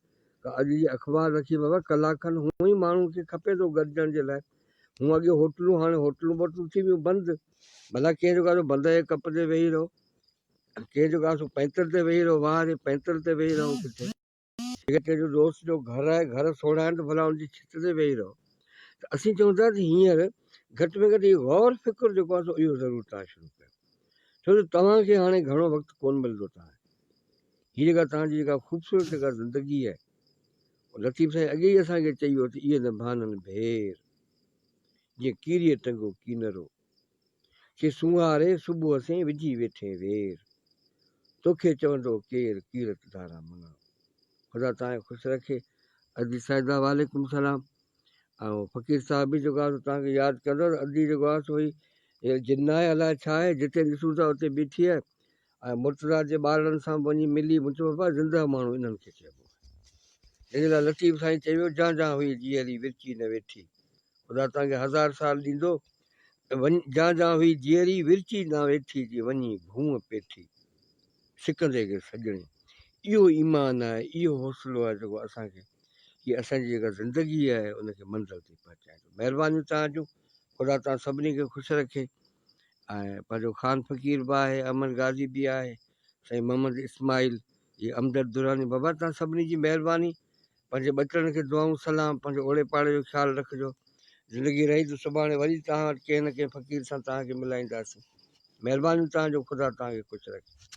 ڪا اڄ جي اخبار رکي بابا ڪلاڪ کن هونء ئي ماڻهو کي کپي ٿو گڏجڻ جي لاء هونء اڳي هوٽلون هاڻي هوٽلون بوٽلون ٿي ويون بند ڀلا ڪنهن جو ڪا بند جي ڪپ تي ويهي رهو ڪنهن جو ڪا سو پينتر تي ويهي رهو واهه جي پينتر تي ويهي رهو ڪٿي جيڪڏهن ڪنهن جو دوست جو گهر آهي گهر سوڙها آهن ته ڀلا ان جي ڇت تي ويهي رهو ته اسين چئون ٿا ته هينئر گهٽ ۾ گهٽ هي غور فڪر جيڪو آهي سو اهو ضرور توهان شروع ڪيو ڇو ته توهان کي هاڻي گهڻو وقت ڪونه ملندو توهان هي جيڪا توهان جي جيڪا خوبصورت جيڪا زندگي آهي لطيف سائين اڳي ئي اسان کي چئي ويو ته ايء نه ڀانن ڀير جيئن ڪيريء ٽنگو ڪينرو چي سونهاري صبح سين وجهي ويٺين وير توکي چوندو ڪير ڪيرت ڌارا مڱان خدا توهان کي خوش رکي ادي سائده وعليڪم سلام ۽ فقير صاحب به جيڪو آهي سو توهان کي ياد ڪندو ته ادي جيڪو آهي سو هي جن آهي الائي ڇا آهي جتي ڏسون ٿا اتي بيٺي آهي ۽ مرتضيٰ جي ٻارڙن سان به وڃي ملي مون چيو بابا زندهه ماڻهو انهن کي چئبو آهي جنهن جي لاء لطيف سائين چيو جان جان هئي جيئري ورچي نه ويٺي خدا توهان کي هزار سال ڏيندو جان جان هئي جيئري ورچي نه ويٺي جي وڃي ڀونء پيٺي سڪندي کي سڄڻي اهو ايمان آهي اهو حوصلو آهي جيڪو اسان کي هي اسان جي جيڪا زندگي آهي ان کي منزل تي پهچائي ٿو مهربانيون توهان جون خدا توهان سڀني کي خوش رکي ۽ پنهنجو خان فقير به آهي احمد غازي به آهي سائين محمد اسماعيل جي امدد دراني بابا توهان سڀني جي مهرباني پنهنجي ٻچڙن کي دعائون سلام پنهنجي اوڙي پاڙي جو خيال رکجو زندگي رهي ته سڀاڻي وري توهان وٽ ڪنهن نه ڪنهن فقير سان توهان کي ملائينداسين مهربانيون توهان جو خدا توهان کي خوش رکي.